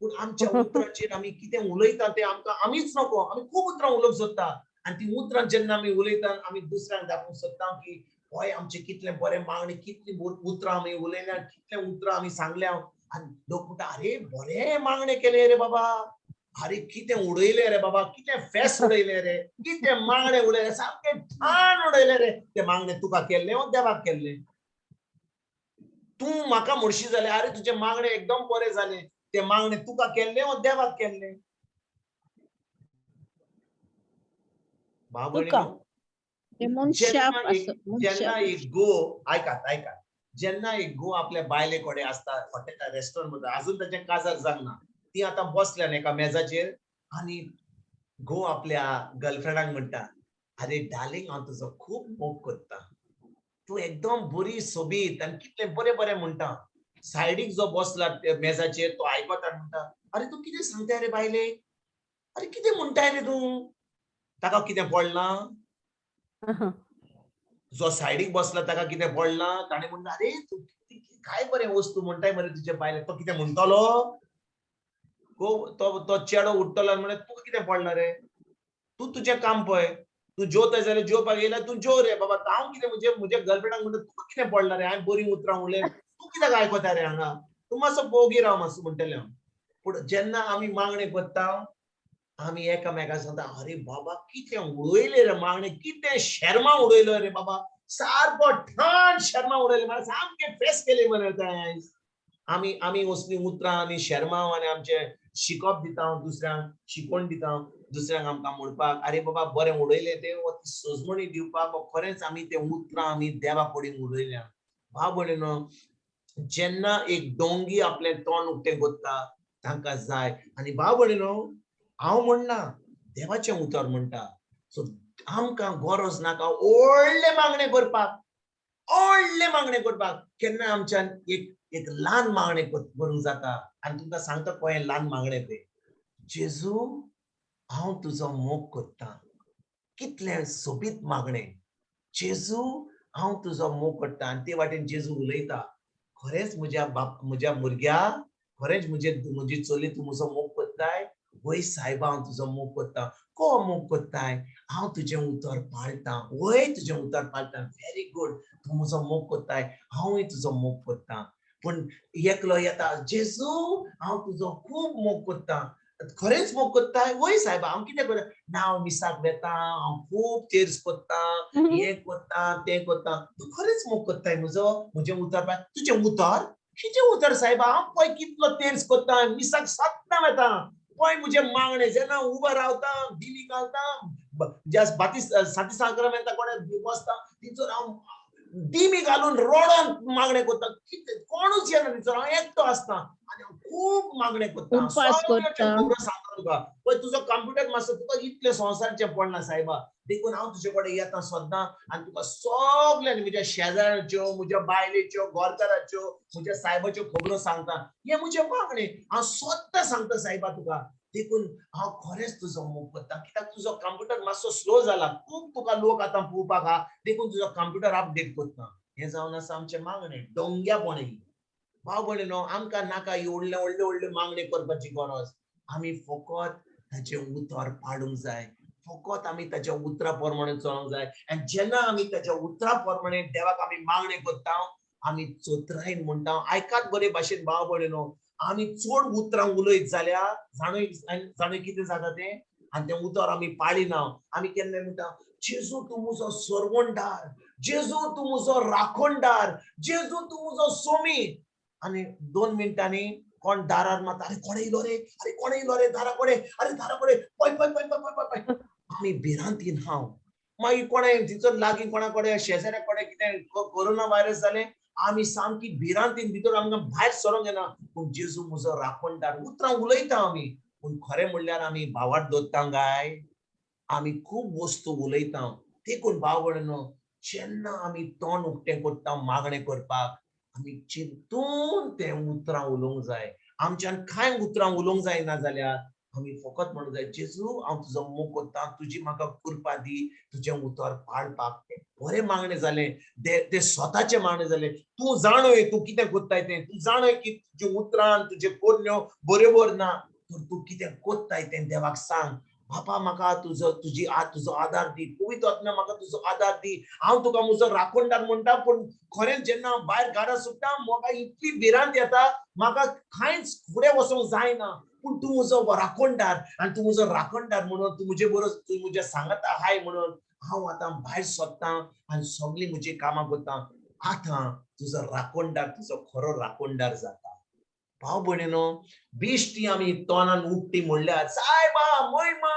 पूण आमच्या उतरांचेर आमी कितें उलयता तें आमकां आमीच नको, आमी खूब उतरां उलोवंक सोदता आनी ती उतरां जेन्ना आमी उलयता आमी दुसऱ्यांक दाखोवंक सोदता की हय आमचें कितलें बरें मागणें, कितलीं उतरां आमी उलयल्या, कितले उतरां आमी सांगल्या. आनी लोक म्हणटा, अरे बरें मागणें केलें रे बाबा, अरे कितें उडयलें रे बाबा, कितें फेस उडयलें रे, कितें मागणें उडयलें, सामकें ठाण उडयलें रे. तें मागणें तुका केल्लें वो देवाक केल्लें? तूं म्हाका म्हणशी जालें, अरे तुजें मागणें एकदम बरें जालें, तें मागणें तुका केल्लें वो देवाक केल्लें? भाव जेन्ना एक गो, आयकात आयकात, जेन्ना एक गो आपल्या बायले कडेन आसता हॉटेल रेस्टॉरंट मध्ये, अजून ताचें काजार जावंक ना, ती आतां बसल्यान एका मेजाचेर आनी गो आपल्या गर्लफ्रेंडाक म्हणटा, अरे डार्लिंग हांव तुजो खूब मोग करता, तूं एकदम बरी सोबीत आनी कितलें बरें बरें म्हणटा. सायडीक जो बसला मेजाचेर तो आयकता, म्हणटा, अरे तूं कितें सांगता रे बायले, अरे कितें म्हणटाय रे तूं, ताका कितें पडलां? जो सायडीक बसला ताका कितें पडलां? ताणें म्हणलें, अरे तूं काय बरें वस्तू म्हणटाय मरे तुजे बायले, तो कितें म्हणटलो? तो तो चेडो उठ्ठलो आनी म्हणलें, तुका कितें पडलां रे, तूं तुजें काम पळय, तूं जेवता जाल्यार जेवपाक येयला तूं जेव रे बाबा, हांव कितें म्हजे म्हज्या गर्लफ्रेंडाक म्हणटा तुका कितें पडलां रे, हांवें बरीं उतरां उलय, तूं कित्याक आयकता रे हांगा, तूं मातसो बोगी राव मातसो म्हणटलें हांव. पूण जेन्ना आमी मागणें करता आमी एकामेकाक सांगता, अरे बाबा कितें उडयलें रे मागणें, कितें शेर्मा उडयलो रे बाबा, सारको ठाण शेर्मा उडयलें, म्हाका सामकें फेस केलें मरे आयज. आमी आमी असलीं उतरां आनी शेर्मांव आनी आमचें शिकप दिता, दुसऱ्यांक शिकोवन दिता, दुसऱ्यांक आमकां म्हणपाक अरे बाबा बरें उडयलें तें, सजमणी दिवपाक खरेंच आमी तें उतरां आमी देवा कडेन उडयल्या. भाव भयणीनो, जेन्ना एक डोंगी आपलें तोंड उक्तें करता तांकां जाय. आनी भाव भयणीनो, हांव म्हणना, देवाचें उतर म्हणटा. सो आमकां गरज नाका व्हडलें मागणें करपाक, व्हडलें मागणें करपाक. केन्ना आमच्यान एक एक ल्हान मागणें करूंक जाता. आनी तुमकां सांगता पळय ल्हान मागणें तें, जेजू हांव तुजो मोग करतां. कितलें सोबीत मागणें, जेजू हांव तुजो मोग करतां. आनी ते वाटेन जेजू उलयता, खरेंच म्हज्या बाप, म्हज्या भुरग्या, खरेंच म्हजे म्हजी चली तूं म्हजो मोग करताय? वय सायबा हांव तुजो मोग करतां. को मोग करताय? हांव तुजें उतर पाळटां. वय तुजें उतर पाळटां, व्हेरी गूड, तूं म्हजो मोग करताय, हांवूय तुजो मोग करतां. पूण एकलो येता, जेजू हांव तुजो खूब मोग करतां. खरेंच मोग करताय? वय सायबा हांव कितें करता ना, हांव मिसाक वेता, हांव खूब तेर्स करतां, हें करतां तें करतां. तूं खरेंच मोग करताय म्हजो, म्हजें उतर पाळ? तुजें उतर कितें उतर सायबा, हांव पळय कितलो तेर्स करतां, मिसाक सद्दां वेता, पळय म्हजें मागणें, जेन्ना उबो रावता दिमी घालता, ज्या बातीस साती साक्रामेंता कडेन बसता थंयसर हांव दिमी घालून रडोन मागणें करता. कितें कोणूच येना थंयसर, हांव एकटो आसता आनी हांव खूब मागणें करता, खबर सांगता तुका. पळय तुजो कम्प्युटर मातसो, तुका इतलें संवसाराचें पडना सायबा, देखून हांव तुजे कडेन येता सद्दां आनी तुका सगळ्यांनी म्हज्या शेजाऱ्यांच्यो, म्हज्या बायलेच्यो, घरकाराच्यो, म्हज्या सायबाच्यो खबरो सांगता. हें म्हजें मागणें हांव सद्दां सांगता सायबा तुका. देखून हांव खरेंच तुजो मोग करता. कित्याक तुजो कम्प्युटर मातसो स्लो जाला, खूब तुका लोक आतां पळोवपाक आहा, देखून तुजो कम्प्युटर अपडेट करता. हें जावन आसा आमचें मागणें डोंग्यापणी. भाव भयणीनो, आमकां नाका ही व्हडले व्हडले व्हडले मागणें करपाची गरज. आमी फकत ताचें उतर पाडूंक जाय, फकत आमी ताच्या उतरा प्रमाणे चलोंक जाय. आनी जेन्ना आमी ताच्या उतरा प्रमाणे देवाक आमी मागणें करता, आमी चतुरायेन म्हणटा. आयकात बरे भाशेन भाव भयणीनो, आमी चड उतरां उलयत जाल्यार जाणूय जाणूय कितें जाता तें, आनी तें उतर आमी पाळिना. आमी केन्ना म्हणटा, जेजू तूं म्हजो सरवणदार, जेजू तूं म्हजो राखणदार, जेजू तूं म्हजो सोमी. आनी 2 मिनटांनी कोण दारार मारता, अरे कोण येयलो रे, अरे कोण येयलो रे दारा कडेन, अरे दारा कडेन, पळय पळय पळय पळय पळय. आमी भिरांतीन हांव. मागीर कोणें तिचो लागीं कोणा कडेन शेजाऱ्या कडेन कितें कोरोना व्हायरस जालें, आमी सामकी भिरांतीन भितर आमकां भायर सरोंक येना. पूण जेजू म्हजो राखणदार, उतरां उलयता आमी, पूण खरें म्हणल्यार आमी भावार्थ दवरता काय? आमी खूब वस्तू उलयता. देखून भाव भयणीनो, जेन्ना आमी तोंड उक्तें करता मागणें करपाक, आमी चिंतून तें उतरां उलोवंक जाय. आमच्यान कांय उतरां उलोवंक जायना जाल्यार आमी फकत म्हणूंक जाय, जेजू हांव तुजो मोग करता, तुजी म्हाका कृपा दी तुजें उतर पाळपाक. तें बरें मागणें जालें, तें स्वताचें मागणें जालें. तूं जाणय तूं कितें करताय तें, तूं जाणय की तुज्या उतरान तुजे करण्यो बरोबर ना, तर तूं कितें करताय तें देवाक सांग. बापा म्हाका तुजो तुजी तुजो आदार दी, पवित्र आत्म्या म्हाका तुजो आदार दी. हांव तुका म्हजो राखणदार म्हणटा, पूण खरेंच जेन्ना हांव भायर घरा सुट्टा म्हाका इतली भिरांत येता, म्हाका कांयच फुडें वचोंक जायना. पूण तूं म्हजो राखणदार आनी तूं म्हजो राखणदार म्हणून तूं म्हजे बरोबर तूं म्हज्या सांगता हाय म्हणून हांव आतां भायर सोदतां आनी सगळीं म्हजी कामां करता. आतां तुजो राखणदार तुजो खरो राखणदार जाता. भाव भयणीनो, बेश्टी आमी तोंडान उकती म्हणल्यार सायबा महिमा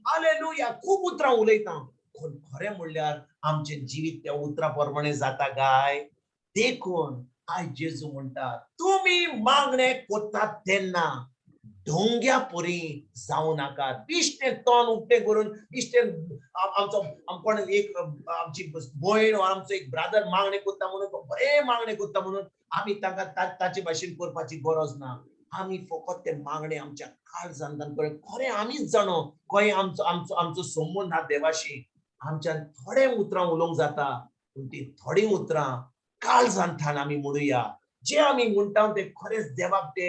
हालेलुया खूब उतरां उलयता, पूण खरें म्हणल्यार आमचें जिवीत त्या उतरां प्रमाणे जाता काय? देखून आयज जेजू म्हणटा, तुमी मागणें करतात तेन्ना ढोंग्या परी जावं नाकात. बिश्टें तोंड उक्तें करून बिश्टें आमचो कोण एक आमची भयण वा आमचो एक ब्रादर मागणें करता म्हणून, बरें मागणें करता म्हणून आमी तांकां ताचे भाशेन करपाची गरज ना. आमी फकत ते मागणें आमच्या काळजांतल्यान करूं. खरें आमीच जाणो खंय आमचो आमचो आमचो संबंद हा देवाशी. आमच्यान थोडे उतरां उलोवंक जाता, पूण ती थोडीं उतरां काळजांतल्यान आमी म्हणुया. जे आमी म्हणटा ते खरेंच देवाक ते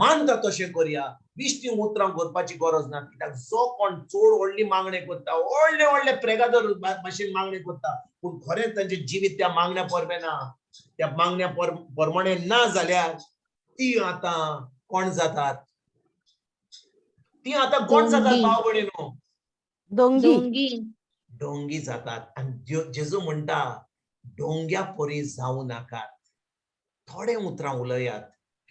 मानता तशें करया. बिश्टी उतरां करपाची गरज ना, कित्याक जो कोण चड व्हडली मागणें करता, व्हडले व्हडले प्रेगादर भाशेन मागणें करता, पूण खरेंच तांचें जिवीत त्या मागण्या परमे ना, त्या मागण्या परमाणे ना जाल्यार ती आतां कोण जातात? ती आतां कोण जातात भाव भयणीनो? दोंगी. डोंगी. डोंगी जातात. आनी जेजू म्हणटा डोंग्या परी जावं नाकात, थोडे उतरां उलयात,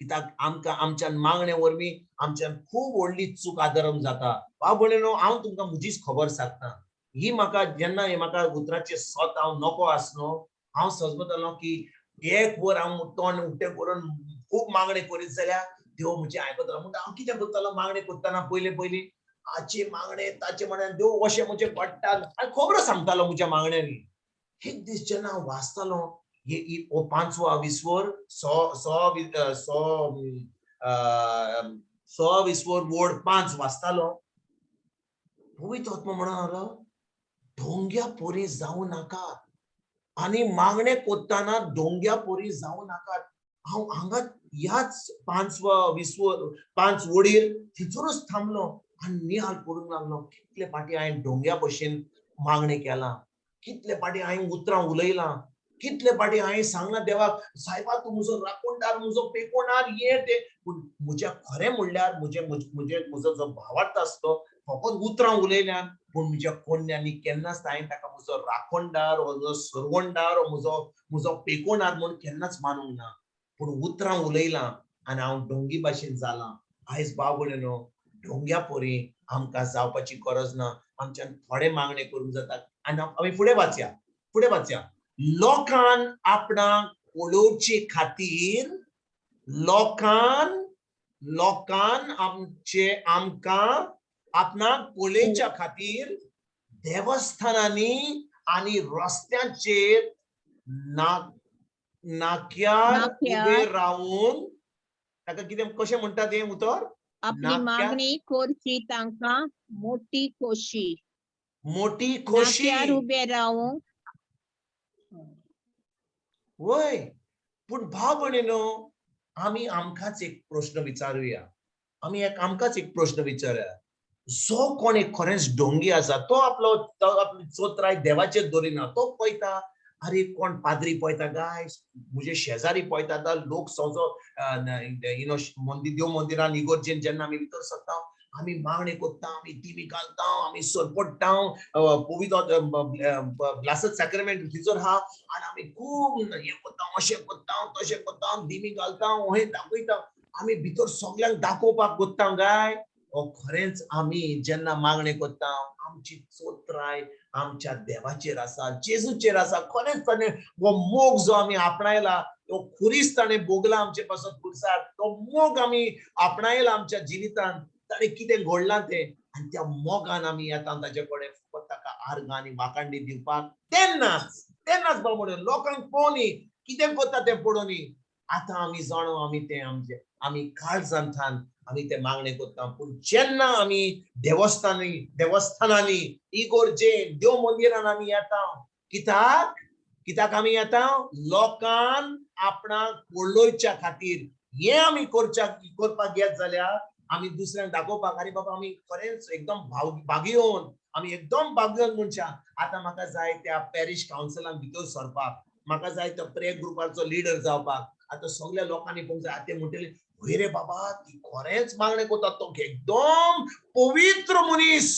कित्याक आमकां आमच्यान मागणे वरवीं आमच्यान खूब व्हडली चूक आदरम जाता. भाव भयणीनो, हांव तुमकां म्हजीच खबर सांगता. ही म्हाका जेन्ना हे म्हाका उतराचें सत हांव नको आसलो, हांव समजतालो की एक वर हांव तोंड उक्तें करून खूब मागणें करीत जाल्यार देव म्हजें आयकतलो. म्हणटा हांव कितें करतालो मागणें करतना पयलीं पयलीं हाचें मागणें ताचें मागणें देव अशें म्हजें घडटा आनी खबरो सांगतालो म्हज्या मागण्यांनी. एक दीस जेन्ना हांव वाचतालो हो पांचवो विस्वर सो सो सो सो विस्वर वोड 5 वाचतालो, पवित्र आत्मा म्हणून आलो ढोंग्या पोरी जावं नाकात आनी मागणें करतना ढोंग्या पोरी जावं नाकात. हांव हांगा ह्याच पांचवा विस्वर 5 वडीर थंयसरूच थांबलो आनी निहाल करूंक लागलो. कितले फाटी हांवें ढोंग्या भशेन मागणें केलां, कितले फाटी हांवें उतरां उलयलां, कितले फाटी हांवें सांगलां देवाक, सायबा तूं म्हजो राखणदार, म्हजो पेकोणार, हे ते. पूण म्हज्या खरें म्हणल्यार म्हजे म्हजे म्हजो जो भावार्थ आसलो फकत उतरां उलयल्यान, पूण म्हज्या कोन्यांनी केन्नाच हांवें ताका म्हजो राखणदार वो म्हजो सरवणदार वो म्हजो म्हजो पेकोणार म्हूण केन्नाच मानूंक ना. पूण उतरां उलयलां आनी हांव डोंगी भाशेन जालां. आयज भाव भयणीनो, ढोंग्या परी आमकां जावपाची गरज ना. आमच्यान थोडे मागणे करूंक जाता. आनी आमी फुडें वाचया, फुडें वाचया. लोकान आपणाक पळोवचे खातीर, लोकान लोकान आमचे आमकां आपणाक पळोवच्या खातीर देवस्थानांनी आनी रस्त्यांचेर नाक्यार उबे रावून, ताका कितें कशें म्हणटा तें उतर, आपली मागणी करची तांकां मोटी खोशी, मोटी खोशी, नाक्यार उबे रावून. वय. पूण भाव भयणीनो, आमी आमकांच एक प्रश्न विचारुया, आमी एक आमकांच एक प्रश्न विचारुया. जो कोण एक खरेंच डोंगी आसा तो आपलो आपली चोत्राय देवाचेर दवरिना. तो पळयता, अरे कोण पाद्री पळयता गाय, म्हजे शेजारी पळयता, लोक सजो you know मंदीर देव मंदिरान इगोर्जेन जेन्ना आमी भितर सरता, आमी मागणें करता, आमी दिमी घालता, आमी सरपडटा, पवित्र ब्लासड सॅक्रामेंट थंयसर आहा आनी आमी खूब हें करता, अशें करता, तशें करता, दिमी घालता, हें दाखयता, आमी भितर सगल्यांक दाखोवपाक करता गाय. खरेंच आमी जेन्ना मागणें करता आमची चोत्राय आमच्या देवाचेर आसा, जेजूचेर आसा. खरेंच ताणें हो मोग जो आमी आपणायला, तो खुरीस ताणें भोगला आमचे पासून खुरसार, तो मोग आमी आपणायला आमच्या जिवितान, ताणें कितें घडलां तें, आनी त्या मोगान आमी येता ताचे कडेन फकत ताका आर्गां आनी वाखांडी दिवपाक. तेन्नाच तेन्नाच बाबा म्हणून लोकांक पळोवनी कितें करता तें पळोवनी. आतां आमी जाणो आमी तें आमचे आमी काळजांतल्यान आमी ते मागणें करता. पूण जेन्ना आमी देवस्थानी देवस्थानांनी इगोर्जेन देव मंदिरान आमी येता, कित्याक कित्याक आमी येता? लोकान आपणाक पळोवच्या खातीर. हें आमी करच्या करपाक येत जाल्यार आमी दुसऱ्यांक दाखोवपाक, आरे बाबा आमी खरेंच एकदम भाग्योन, आमी एकदम भाग्योन मनशां. आतां म्हाका जाय त्या पॅरिश कावन्सिलान भितर सरपाक, म्हाका जाय त्या प्रेयर ग्रुपाचो लिडर जावपाक. आतां सगल्या लोकांनी पळोवंक जाय. आतां म्हणटले, हय रे बाबा ती खरेंच मागणें करता, तो एकदम पवित्र मनीस,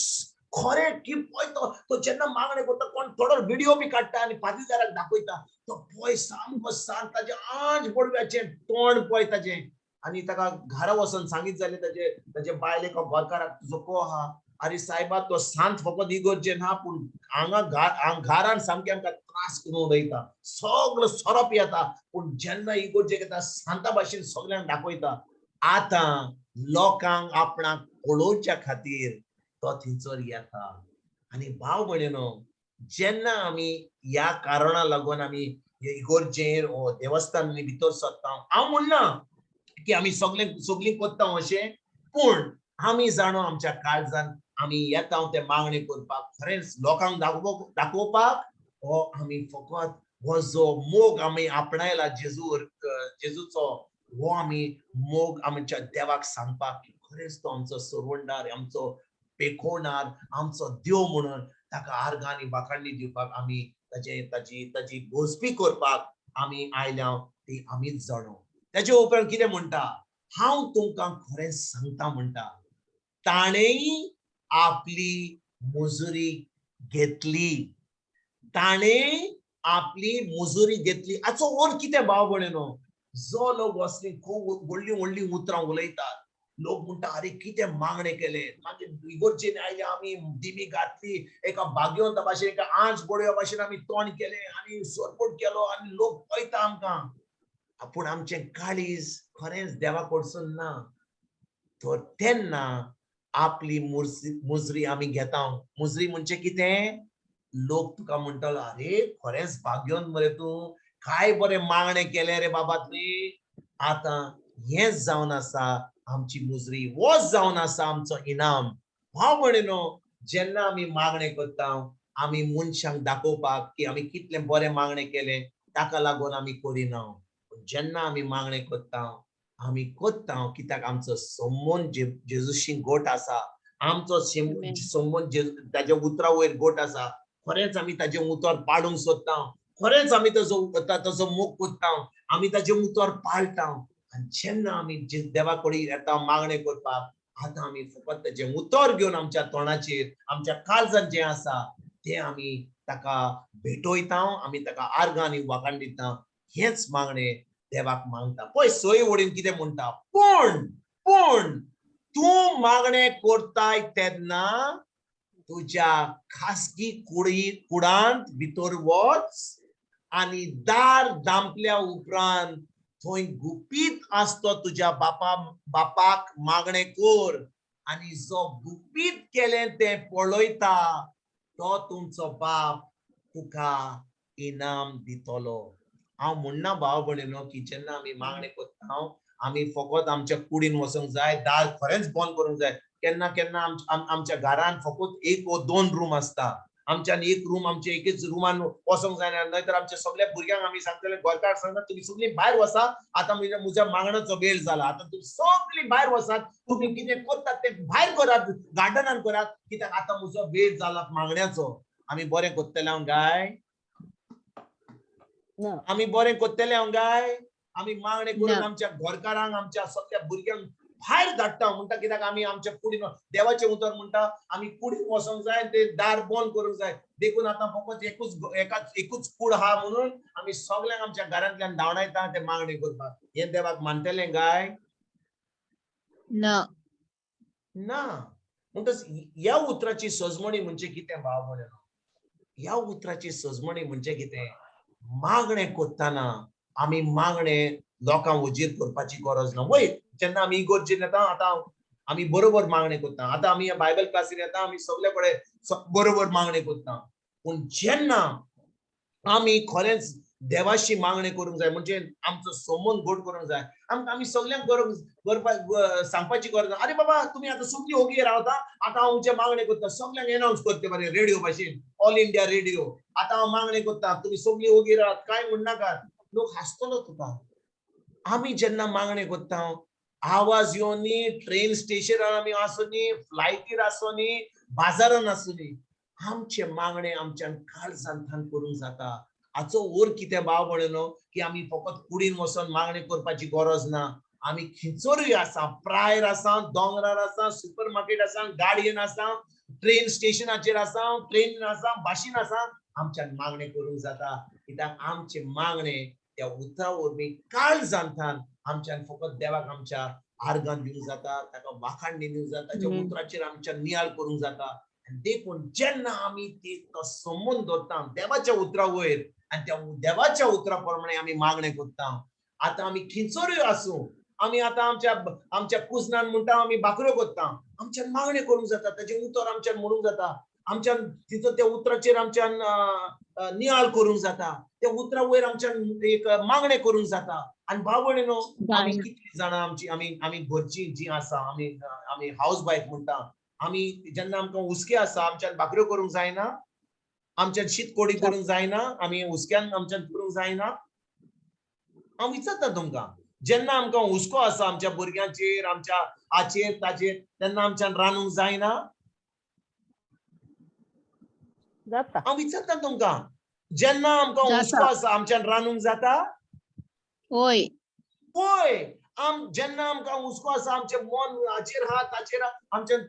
खरें की पळय तो जेन्ना मागणें करता कोण थोडो व्हिडियो बी काडटा आनी पादीदाराक दाखयता, तो पळय सामको सांत, ताजें आंज पडव्याचें तोंड पळय ताजें. आनी ताका घरा वचून सांगीत जाल्यार ताजे ताजे बायलेक घरकाराक तुजो को आहा, आरे सायबा तो सांत फकत इगोर्जेन हा, पूण हांगा घरान सामकें आमकां त्रास करून उडयता, सगळो सोरोप येता, पूण जेन्ना इगोर्जेक येता सांता भाशेन सगल्यांक दाखयता. आतां लोकांक आपणाक पळोवच्या खातीर तो थंयसर येता. आनी भाव भयणीनो, जेन्ना आमी ह्या कारणा लागून आमी इगोर्जेर ओ देवस्थानांनी भितर सरता, हांव म्हणना की आमी सगळे सगळीं करता अशें, पूण आमी जाणो आमच्या काळजान आमी येता ते मागणी करपाक खरेंच लोकांक दाखोवपाक हो आमी फकत हो जो मोग आमी आपणायला जेजूर जेजूचो हो आमी मोग आमच्या देवाक सांगपाक की खरेंच तो आमचो सरवंडार, आमचो पेखोवणार, आमचो देव म्हणून ताका आर्गां आनी वाखाणणी दिवपाक आमी ताजे ताजी ताजी भोजपी करपाक आमी आयल्या ती आमीच जाणो. ताचे उपरांत कितें म्हणटा, हांव तुमकां खरें सांगता म्हणटा, ताणें आपली मुजुरी घेतली, ताणें आपली मुजुरी घेतली. हाचो अर्थ कितें भाव भयणीनो, जो लोक असली खूब व्हडलीं व्हडलीं उतरां उलयतात, लोक म्हणटा अरे कितें मागणें केलें, मागीर इगोर्जेन आयले आमी दिमी घातली, एका भाग्यवंता भाशेन एका आंज बडोवया भाशेन आमी तोंड केलें आनी सरपोट केलो आनी लोक पळयता आमकां, पूण आमचें काळीज खरेंच देवा कडसून ना. तर तेन्ना आपली मुजरी आमी घेता. मुजरी म्हणजे कितें, लोक तुका म्हणटलो अरे खरेंच भाग्यवंत मरे तूं, काय बरें मागणें केलें रे बाबा तुवें. आतां हेंच जावन आसा आमची मुजरी, होच जावन आसा आमचो इनाम. भाव भयणीनो, जेन्ना आमी मागणें करता आमी मनशांक दाखोवपाक की आमी कितलें बरें मागणें केलें ताका लागून आमी करिना. पूण जेन्ना आमी मागणें करता आमी करता कित्याक आमचो संबंद जेजूशी गोट आसा, आमचो संबंद ताज्या उतरा वयर गोट आसा. खरेंच आमी ताजें उतर पाडूंक सोदता, खरेंच आमी ताजो मोग करता, आमी ताजें उतर पाळटा. आनी जेन्ना आमी देवा कडेन येता मागणें करपाक, आतां आमी फकत ताजें उतर घेवन आमच्या तोंडाचेर आमच्या काळजान जें आसा तें आमी ताका भेटयता, आमी ताका आर्गां आनी वाखाण दिता. हेंच मागणें देवाक मागता. पळय सोय वडीन कितें म्हणटा, पूण पूण तूं मागणें करताय तेन्ना तुज्या खासगी कुडांत भितर वच आनी दार दांपल्या उपरांत थंय गुपीत आसतो तुज्या बापाक मागणें कर, आनी जो गुपीत केलें तें पळयता तो तुमचो बाप तुका इनाम दितलो. हांव म्हणना भाव भयणीनो की जेन्ना आमी मागणें करता आमी फकत आमच्या कुडीन वचूंक जाय, दार खरेंच बंद करूंक जाय. केन्ना केन्ना आमच्या घरान फकत एक वो दोन रूम आसता, आमच्यान एक रूम आमच्या एकेच रुमान वचोंक जायना, न्हय तर आमच्या सगळ्या भुरग्यांक आमी सांगतले, घरकार सांगता तुमी सगळीं भायर वचा, आतां म्हज्या मागण्याचो वेळ जाला, आतां तुमी सगळीं भायर वचात, तुमी कितें करतात तें भायर करात, गार्डनान करात, कित्याक आतां म्हजो वेळ जाला मागण्याचो. आमी बरें करतले हांव गाय, आमी बरें करतले हांव गाय, आमी मागणें करून आमच्या घरकारांक आमच्या सगळ्या भुरग्यांक भायर धाडटा म्हणटा, कित्याक आमी आमच्या कुडीन देवाचें उतर म्हणटा आमी कुडीन वचोंक जाय, ते दार बंद करूंक जाय. देखून आतां फकत एकूच कूड आहा म्हणून आमी सगल्यांक आमच्या घरांतल्यान धांवडायता ते मागणी करपाक. हें देवाक मानतलें गाय ना ना. म्हणटच ह्या उतराची सजमणी म्हणजे कितें भाव भयणीनो, ह्या उतराची सजमणी म्हणजे कितें, मागणें करतना आमी मागणें लोकां वजीर करपाची गरज ना. वय जेन्ना आमी इगोर्जेन येता आतां आमी बरोबर मागणें करता, आतां आमी बायबल क्लासीन येता आमी सगळे कडेन बरोबर मागणें करता, पूण जेन्ना आमी खरेंच देवाशी मागणें करूंक जाय म्हणजे आमचो संबंद घट करूंक जाय, आमकां आमी सगल्यांक करपाक सांगपाची गरज ना. अरे बाबा तुमी आतां सगळीं ओगी रावता, आतां हांव तुमचें मागणें करता, सगल्यांक एनावन्स करते बरें रेडियो भाशेन, ऑल इंडिया रेडियो, आतां हांव मागणें करता, तुमी सगळीं ओगी रावात, कांय म्हणनाकात, लोक हांसतलो तुका. आमी जेन्ना मागणें करता आवाज येवनी, ट्रेन स्टेशनार आमी आसूनी, फ्लायटीर आसूनी, बाजारान आसूनी, आमचें मागणें आमच्यान काळजांतल्यान करूंक जाता. हाचो ओर कितें भाव भयणीनो की आमी फकत कुडीन वचोन मागणें करपाची गरज ना, आमी खंयसरूय आसा, प्रायर आसा, दोंगरार आसा, सुपर मार्केट आसा, गाडयेन आसा, ट्रेन स्टेशनाचेर आसा, ट्रेनीन आसा, बशीन आसा, आमच्यान मागणें करूंक जाता. कित्याक आमचें मागणें त्या उतरा वरवीं काळजांतल्यान आमच्यान फकत देवाक आमच्या आर्गान दिवंक जाता, ताका वाखाण दिवंक जाता, ताच्या उतराचेर आमच्या नियाळ करूंक जाता. आनी देखून जेन्ना आमी तो संबंद दवरता देवाच्या उतरा वयर आनी त्या देवाच्या उतरा प्रमाणे आमी मागणें करता, आतां आमी खंयसरूय आसूं, आमी आतां आमच्या आमच्या कुजनान म्हणटा आमी भाकऱ्यो करता, आमच्यान मागणें करूंक जाता, ताचें उतर आमच्यान म्हणूंक जाता, आमच्यान तिचो त्या उतराचेर आमच्यान नियाळ करूंक जाता, त्या उतरा वयर आमच्यान एक मागणें करूंक जाता. आनी भाव भयणीनो, आमी कितलीं जाणां आमची आमी आमी घरची जी आसा, आमी आमी हावज वायफ म्हणटा, आमी जेन्ना आमकां हुस्के आसा आमच्यान भाकऱ्यो करूंक जायना, आमच्यान शीत कोडी करूंक जायना, आमी हुस्क्यान आमच्यान करूंक जायना. हांव विचारता तुमकां, जेन्ना आमकां हुस्को आसा आमच्या भुरग्यांचेर, आमच्या हाचेर ताचेर, तेन्ना आमच्यान रांदूंक जायना? जाता. हांव विचारता तुमकां, जेन्ना आमकां हुस्को आसा आमच्यान रांदूंक जाता? होय. पळय, जेन्ना आमकां हुस्को आसा आमचें मन हाचेर आहा ताचेर आमच्यान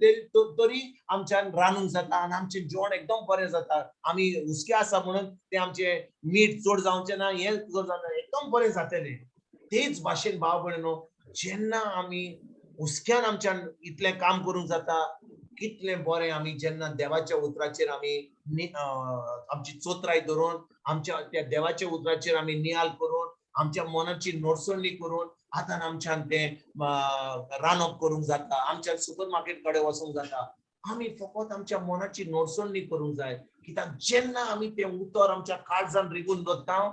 तरी आमच्यान रांदूंक जाता आनी आमचें जेवण एकदम बरें जाता. आमी हुस्के आसा म्हणून तें आमचें मीठ चड जावचें ना, हें चड जावचें ना, एकदम बरें जातलें. तेच भाशेन भाव भयणीनो, जेन्ना आमी हुस्क्यान आमच्यान इतलें काम करूंक जाता, कितलें बरें आमी जेन्ना देवाच्या उतराचेर आमी आमची चोत्राय धरून आमच्या त्या देवाच्या उतराचेर आमी नियाळ करून आमच्या मनाची नोटसणी करून आतां आमच्यान तें रांदप करूंक जाता, आमच्यान सुपर मार्केट कडेन वचूंक जाता. आमी फकत आमच्या मनाची नोटसणी करूंक जाय, कित्याक जेन्ना आमी तें उतर आमच्या काळजान रिगून दवरता,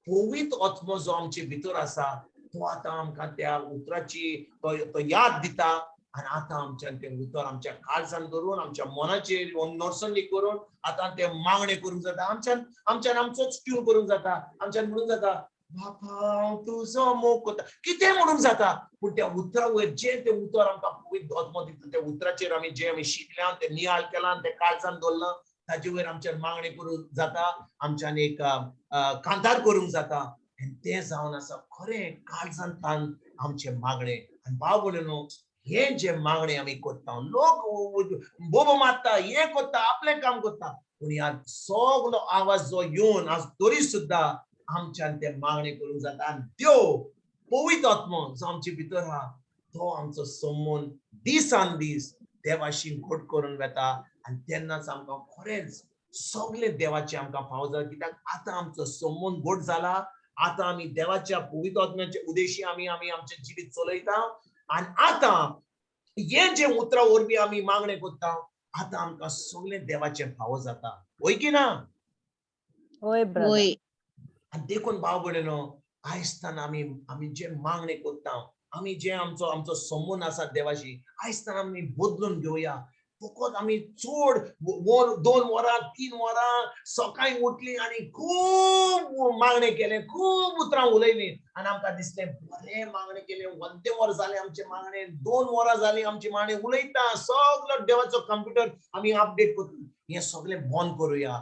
पवित्र आत्मो जो आमचे भितर आसा तो आतां आमकां त्या उतराची तो याद दिता आनी आतां आमच्यान तें उतर आमच्या काळजान धरून आमच्या मनाचेर नोटसणी करून आतां तें मागणें करूंक जाता. आमच्यान आमच्यान आमचोच ट्यून करूंक जाता, आमच्यान म्हणूंक जाता बापा हांव तुजो मोग करता, कितें म्हणूंक जाता. पूण त्या उतरा वयर जें तें उतर आमकां पवित्र आत्मो दिता त्या उतराचेर आमी जें आमी शिकल्या, तें नियाळ केलां, तें काळजान दवरलां, ताजे वयर आमच्यान मागणें करूंक जाता, आमच्यान एक कांतार करूंक जाता. आनी तें जावन आसा खरें काळजान तान आमचें मागणें. आनी भाव भयणीनो, हें जें मागणें आमी करता, लोक बोबो मारता, हें करता, आपलें काम करता, पूण ह्या सगलो आवाज जो येवन आज तरी सुद्दां आमच्यान तें मागणें करूंक जाता. आनी देव पवित्र आत्मो जो आमचे भितर आहा तो आमचो संबंद दिसान दीस देवाशी घट करून वता. आनी तेन्नाच आमकां खरेंच सगळे देवाचे आमकां फावो जाता, कित्याक आतां आमचो संबंद घट जाला, आतां आमी देवाच्या पवित्र आत्म्याच्या उदेशी आमी आमी आमचें जिवीत चलयता. आनी आतां हें जें उतरां वरवीं आमी मागणें करता, आतां आमकां सगळें देवाचें फावो जाता. हय की ना? होय ब्रदर. होय. आनी देखून भाव भयणीनो, आयजताना आमी आमी जे मागणें करता, आमी जे आमचो आमचो संबंद आसा देवाशी, आयजताना आमी बदलून घेवया. फकत आमी चड वर 2 वरां 3 वरां सकाळीं उठली आनी खूब मागणें केलें, खूब उतरां उलयलीं आनी आमकां दिसलें बरें मागणें केलें, 1 वर जालें आमचें मागणें, 2 वरां जालीं आमचें मागणें उलयता, सगलो देवाचो कंप्युटर आमी अपडेट करता. हें सगळें बंद करुया,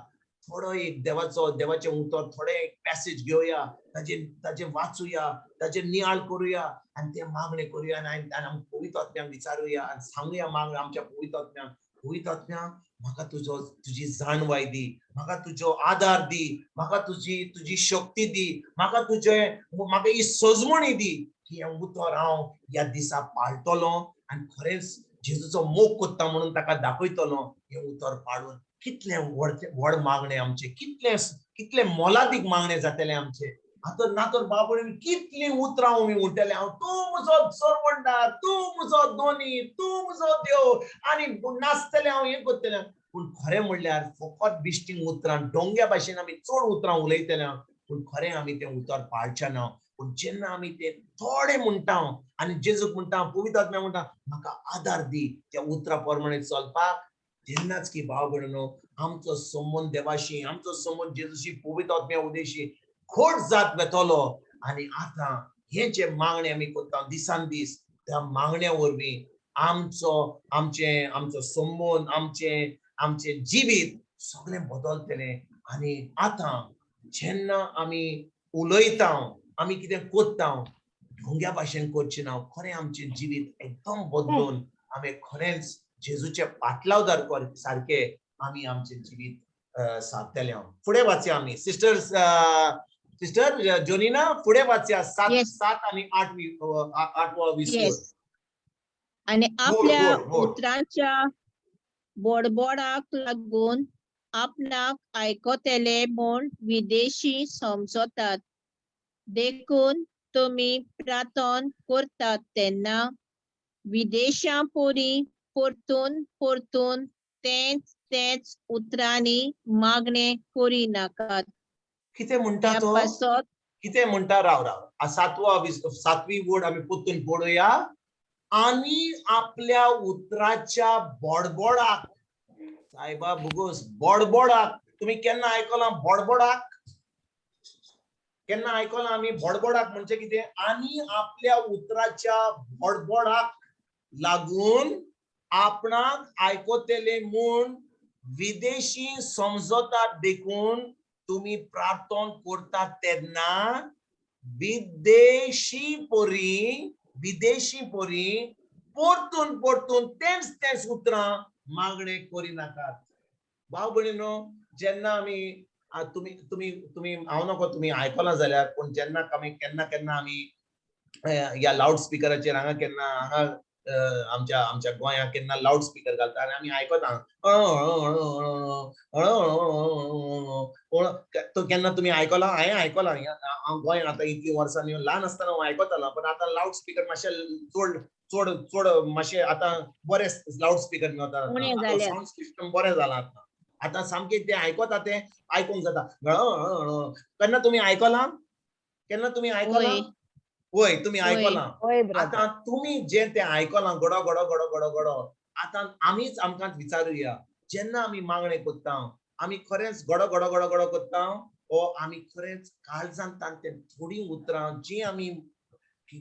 थोडो एक देवाचो देवाचें उतर थोडें एक पॅसेज घेवया, ताजेर ताजेर वाचुया, ताजेर नियाळ करुया आनी तें मागणें करुया. आनी आनी पवित्र आत्म्याक विचारुया आनी सांगुया मागणें आमच्या पवित्र आत्म्याक, पवित्र आत्म्या म्हाका तुजो तुजी जाणवाय दी, म्हाका तुजो आदार दी, म्हाका तुजी तुजी शक्ती दी, म्हाका तुजें म्हाका ही सजमणी दी की हें उतर हांव ह्या दिसा पाळटलो आनी खरेंच जेजूचो मोग करता म्हणून ताका दाखयतलो. हें उतर पाळून कितलें व्हड व्हड मागणें आमचें, कितलें कितलें मोलादीक मागणें जातलें आमचें. आतां ना तर बाबडीन कितलीं उतरां आमी म्हणटले, हांव तूं म्हजो सरवंडा, तूं म्हजो दोनी, तूं म्हजो देव, आनी नाचतलें हांव, हें करतलें. पूण खरें म्हणल्यार फकत बिश्टींग उतरां डोंग्या भाशेन आमी चड उतरां उलयतले, पूण खरें आमी तें उतर पाळचें ना. पूण जेन्ना आमी तें थोडें म्हणटा आनी जेजूक म्हणटा, पवित्र आत्म्याक म्हणटा म्हाका आदार दी त्या उतरां प्रमाणे चलपाक, तेन्नाच की भाव भयणीनो आमचो संबंद देवाशी, आमचो संबंद जेजूशी, पवित्र आत्म्या उदेशी खोट जात वेतलो. आनी आतां हें जें मागणें आमी करता दिसान दीस, त्या मागण्या वरवीं आमचो आमचें आमचो संबंद, आमचें आमचें जिवीत सगळें बदलतलें. आनी आतां जेन्ना आमी उलयता, आमी कितें करता, ढोंग्या भाशेन करचें ना, खरें आमचें जिवीत एकदम बदलून आमी खरेंच जेजूचे पाटलावदार सारके आमी आमचें जिवीत सारतले. फुडें वाचया आमी सिस्टर सिस्टर जोनिना, फुडें वाचया 7 7 आनी 8 8वो 20. आनी आपल्या उतरांच्या बोडबोडाक लागून आपणाक आयकतले म्हूण विदेशी समजतात, देखून तुमी प्रार्थन करतात तेन्ना विदेशां परी परतून परतून तेंच तेंच उतरांनी मागणें करिनाकात. कितें म्हणटा त्या तो? पासत कितें म्हणटा? राव राव, सातवी वड आमी परतून पळोवया. आनी आपल्या उतराच्या बडबडाक, सायबा भुगोस, बडबडाक तुमी केन्ना आयकलां? बडबडाक केन्ना आयकलां आमी? बडबडाक म्हणजे कितें? आनी आपल्या उतराच्या बडबडाक लागून आपणाक आयकतले म्हूण विदेशी समजतात देखून तुमी प्रार्थन करतात तेन्ना विदेशी परी परतून परतून तेंच तेंच उतरां मागणे करिनाकात. भाव भयणीनो, जेन्ना आमी तुमी तुमी तुमी हांव नको तुमी आयकलां जाल्यार, पूण जेन्ना आमी केन्ना केन्ना आमी ह्या लावड स्पिकराचेर हांगा केन्ना हांगा आमच्या आमच्या गोंयांत केन्ना लावड स्पिकर घालता आनी आमी आयकता, तो केन्ना तुमी आयकलां? हांवें आयकलां. हांव गोंयांत आतां इतलीं वर्सां ल्हान आसतना हांव आयकतालो, पण आतां लावड स्पिकर मातशे चड चड चड मातशे आतां बरे लावड स्पिकर मेळटा, सावंड सिस्टम बरें जालां आतां. आतां सामकें तें आयकता, तें आयकूंक जाता. केन्ना तुमी आयकलां? केन्ना तुमी आयकलां? वय, तुमी आयकलां. आतां तुमी जें तें आयकलां गडो गडो गडो गडो गडो, आतां आमीच आमकां विचारुया, जेन्ना आमी मागणें करता आमी खरेंच गडो गडो गडो गडो करता ओ आमी खरेंच काळजांत ते थोडीं उतरां जीं आमी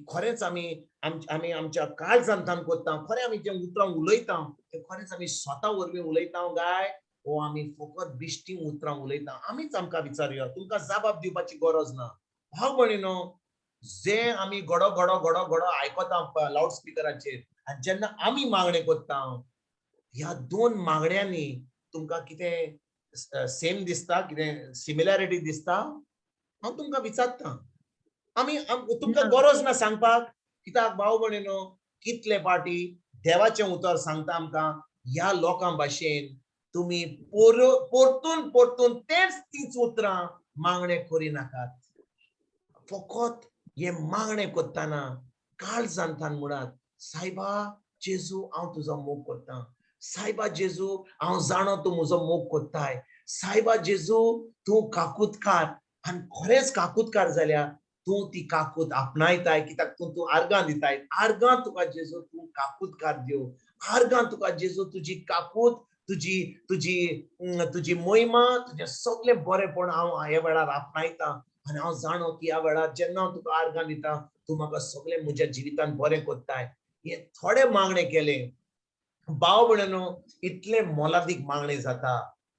खरेंच आमी आमी आमच्या काळजांत करता, खरें आमी जें उतरां उलयता तें खरेंच आमी स्वता वरवीं उलयता गाय ओ आमी फकत बिश्टी उतरां उलयता? आमीच आमकां विचारुया, तुमकां जबाब दिवपाची गरज ना. भाव भयणीनो, जे आमी गडो गडो गडो गडो आयकता लावड स्पिकराचेर आनी जेन्ना आमी मागणें करता, ह्या दोन मागण्यांनी तुमकां कितें सेम दिसता, कितें सिमिलॅरिटी दिसता? हांव तुमकां विचारता, आमी तुमकां गरज ना सांगपाक. कित्याक भाव भयणीनो, कितले पाटी देवाचें उतर सांगता आमकां, ह्या लोकां भाशेन तुमी परतून परतून तेंच तीच उतरां मागणें करिनाकात. फकत हे मागणें करतना काळजांतान म्हणात, सायबा जेजू हांव तुजो मोग करता, सायबा जेजू हांव जाणो तूं म्हजो मोग करताय, सायबा जेजू तूं काकूतकार आनी खरेंच काकूतकार जाल्यार तूं ती काकूत आपणायताय, कित्याक तूं तूं आर्गां दिताय. आर्गां तुका जेजू तूं काकूतकार दिव, आर्गां तुका जेजू तुजी काकूत, तुजी तुजी तुजी मोहिमा, तुजें सगळें बरेंपण हांव ह्या वेळार आपणायता आनी हांव जाणो की ह्या वेळार जेन्ना हांव तुका आर्गां दिता तूं म्हाका सगळें म्हज्या जिवितान बरें करताय. हे थोडे मागणें केलें भाव भयणीनो, इतलें मोलादीक मागणें जाता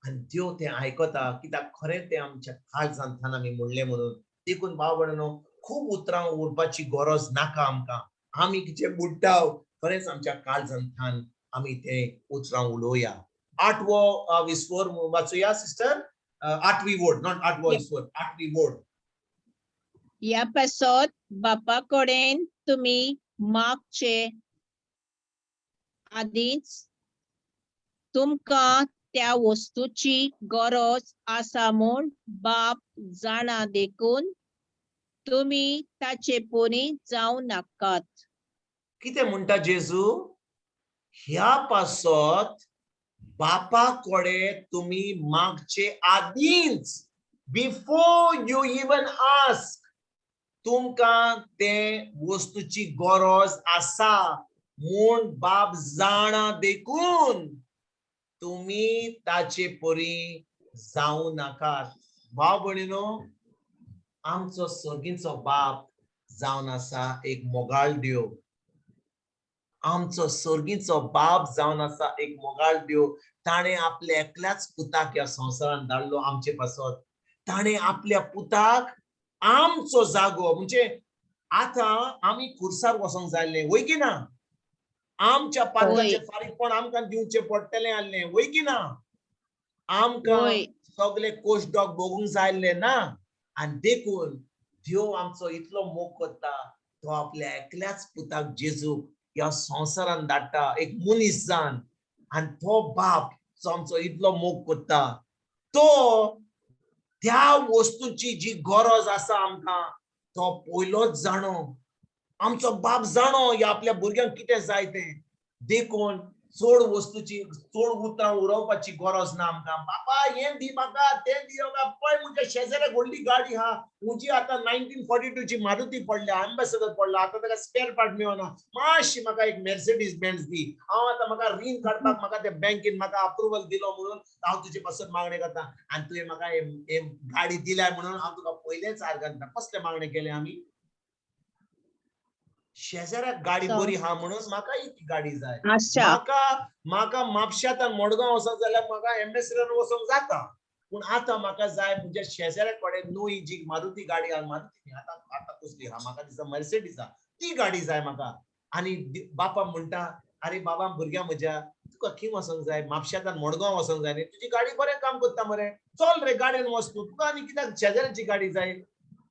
आनी देव तें आयकता, कित्याक खरें तें आमच्या काळजांतल्यान आमी म्हणलें म्हणून. देखून भाव भयणीनो, खूब उतरां उरपाची गरज नाका आमकां. आमी कितें बुडटाव खरेंच आमच्या काळजांतल्यान आमी तें उतरां उलोवया. आठवो विस्वोर वाचुया सिस्टर, आठवी वोर्ड, not आठवो विस्वोर, आठवी वोर्ड. ह्या पासत बापा कडेन तुमी मागचे आदींच तुमकां त्या वस्तूची गरज आसा म्हूण बाप जाणा देखून तुमी ताचे परी जावं नाकात. कितें म्हणटा जेजू? ह्या पासत बापा कडेन तुमी मागचे आदींच, बिफोर you even ask, तुमकां ते वस्तूची गरज आसा म्हूण बाप जाणा देखून तुमी ताचे परी जावं नाकात. भाव भयणीनो, आमचो सर्गीचो बाप जावन आसा एक मोगाळ देव. आमचो सर्गीचो बाप जावन आसा एक मोगाळ देव. ताणें आपल्या एकल्याच पुताक ह्या संवसारांत धाडलो आमचे पासत. ताणें आपल्या पुताक आमचो जागो, म्हणजे आतां आमी खुर्सार वचोंक जाय आसलें, वय की ना? आमच्या पात्राचें फारीकपण आमकां दिवचें पडटलें आसलें, वय की ना? आमकां सगळे कोश डॉग भोगूंक जाय आसलें ना. आनी देखून देव आमचो इतलो मोग करता, तो आपल्या एकल्याच पुताक जेजूक ह्या संवसारांत धाडटा एक मनीस जावन. आनी तो बाप जो आमचो इतलो मोग करता, तो त्या वस्तूची जी गरज आसा आमकां, तो पयलोच जाणो. आमचो बाप जाणो ह्या आपल्या भुरग्यांक कितें जाय तें. देखून चड वस्तूची, चड उतरां उलोवपाची गरज ना आमकां. बापा हें दी म्हाका, तें दी म्हाका, पळय म्हज्या शेजाऱ्याक व्हडली गाडी आहा, म्हजी आतां 1942 ची मारुती पडल्या, एम्बेसडर पडला, आतां ताका स्पेर पार्ट मेळना, मातशी म्हाका एक मेर्सिडीज बेन्स दी, हांव आतां म्हाका रीण काडपाक म्हाका त्या बँकेन म्हाका अप्रुवल दिलो म्हणून हांव तुजे पासून मागणें करता आनी तुवें म्हाका हे गाडी दिल्या म्हणून हांव तुका पयलेच आर्गां दिता. कसले मागणें केलें आमी? शेजाऱ्याक गाडी बरी आहा म्हणून म्हाकाय ती गाडी जाय. आशा. म्हाका म्हाका म्हापशांत मडगांव वचत जाल्यार म्हाका एम्बेसडर वचोंक जाता, पूण आतां म्हाका जाय म्हज्या शेजाऱ्या कडेन नवी जी मारुती गाडी आहा, मारुती न्ही, आतां आतां कसली आहा म्हाका दिसता मर्सिडीज आहा, ती गाडी जाय म्हाका. आनी बापा म्हणटा, आरे बाबा भुरग्या म्हज्या, तुका खंय वचोंक जाय? म्हापशांत मडगांव वचोंक जाय न्ही, तुजी गाडी बरें काम करता मरे, चल रे गाडयेन वच तूं, तुका आनी कित्याक शेजाऱ्याची गाडी जाय?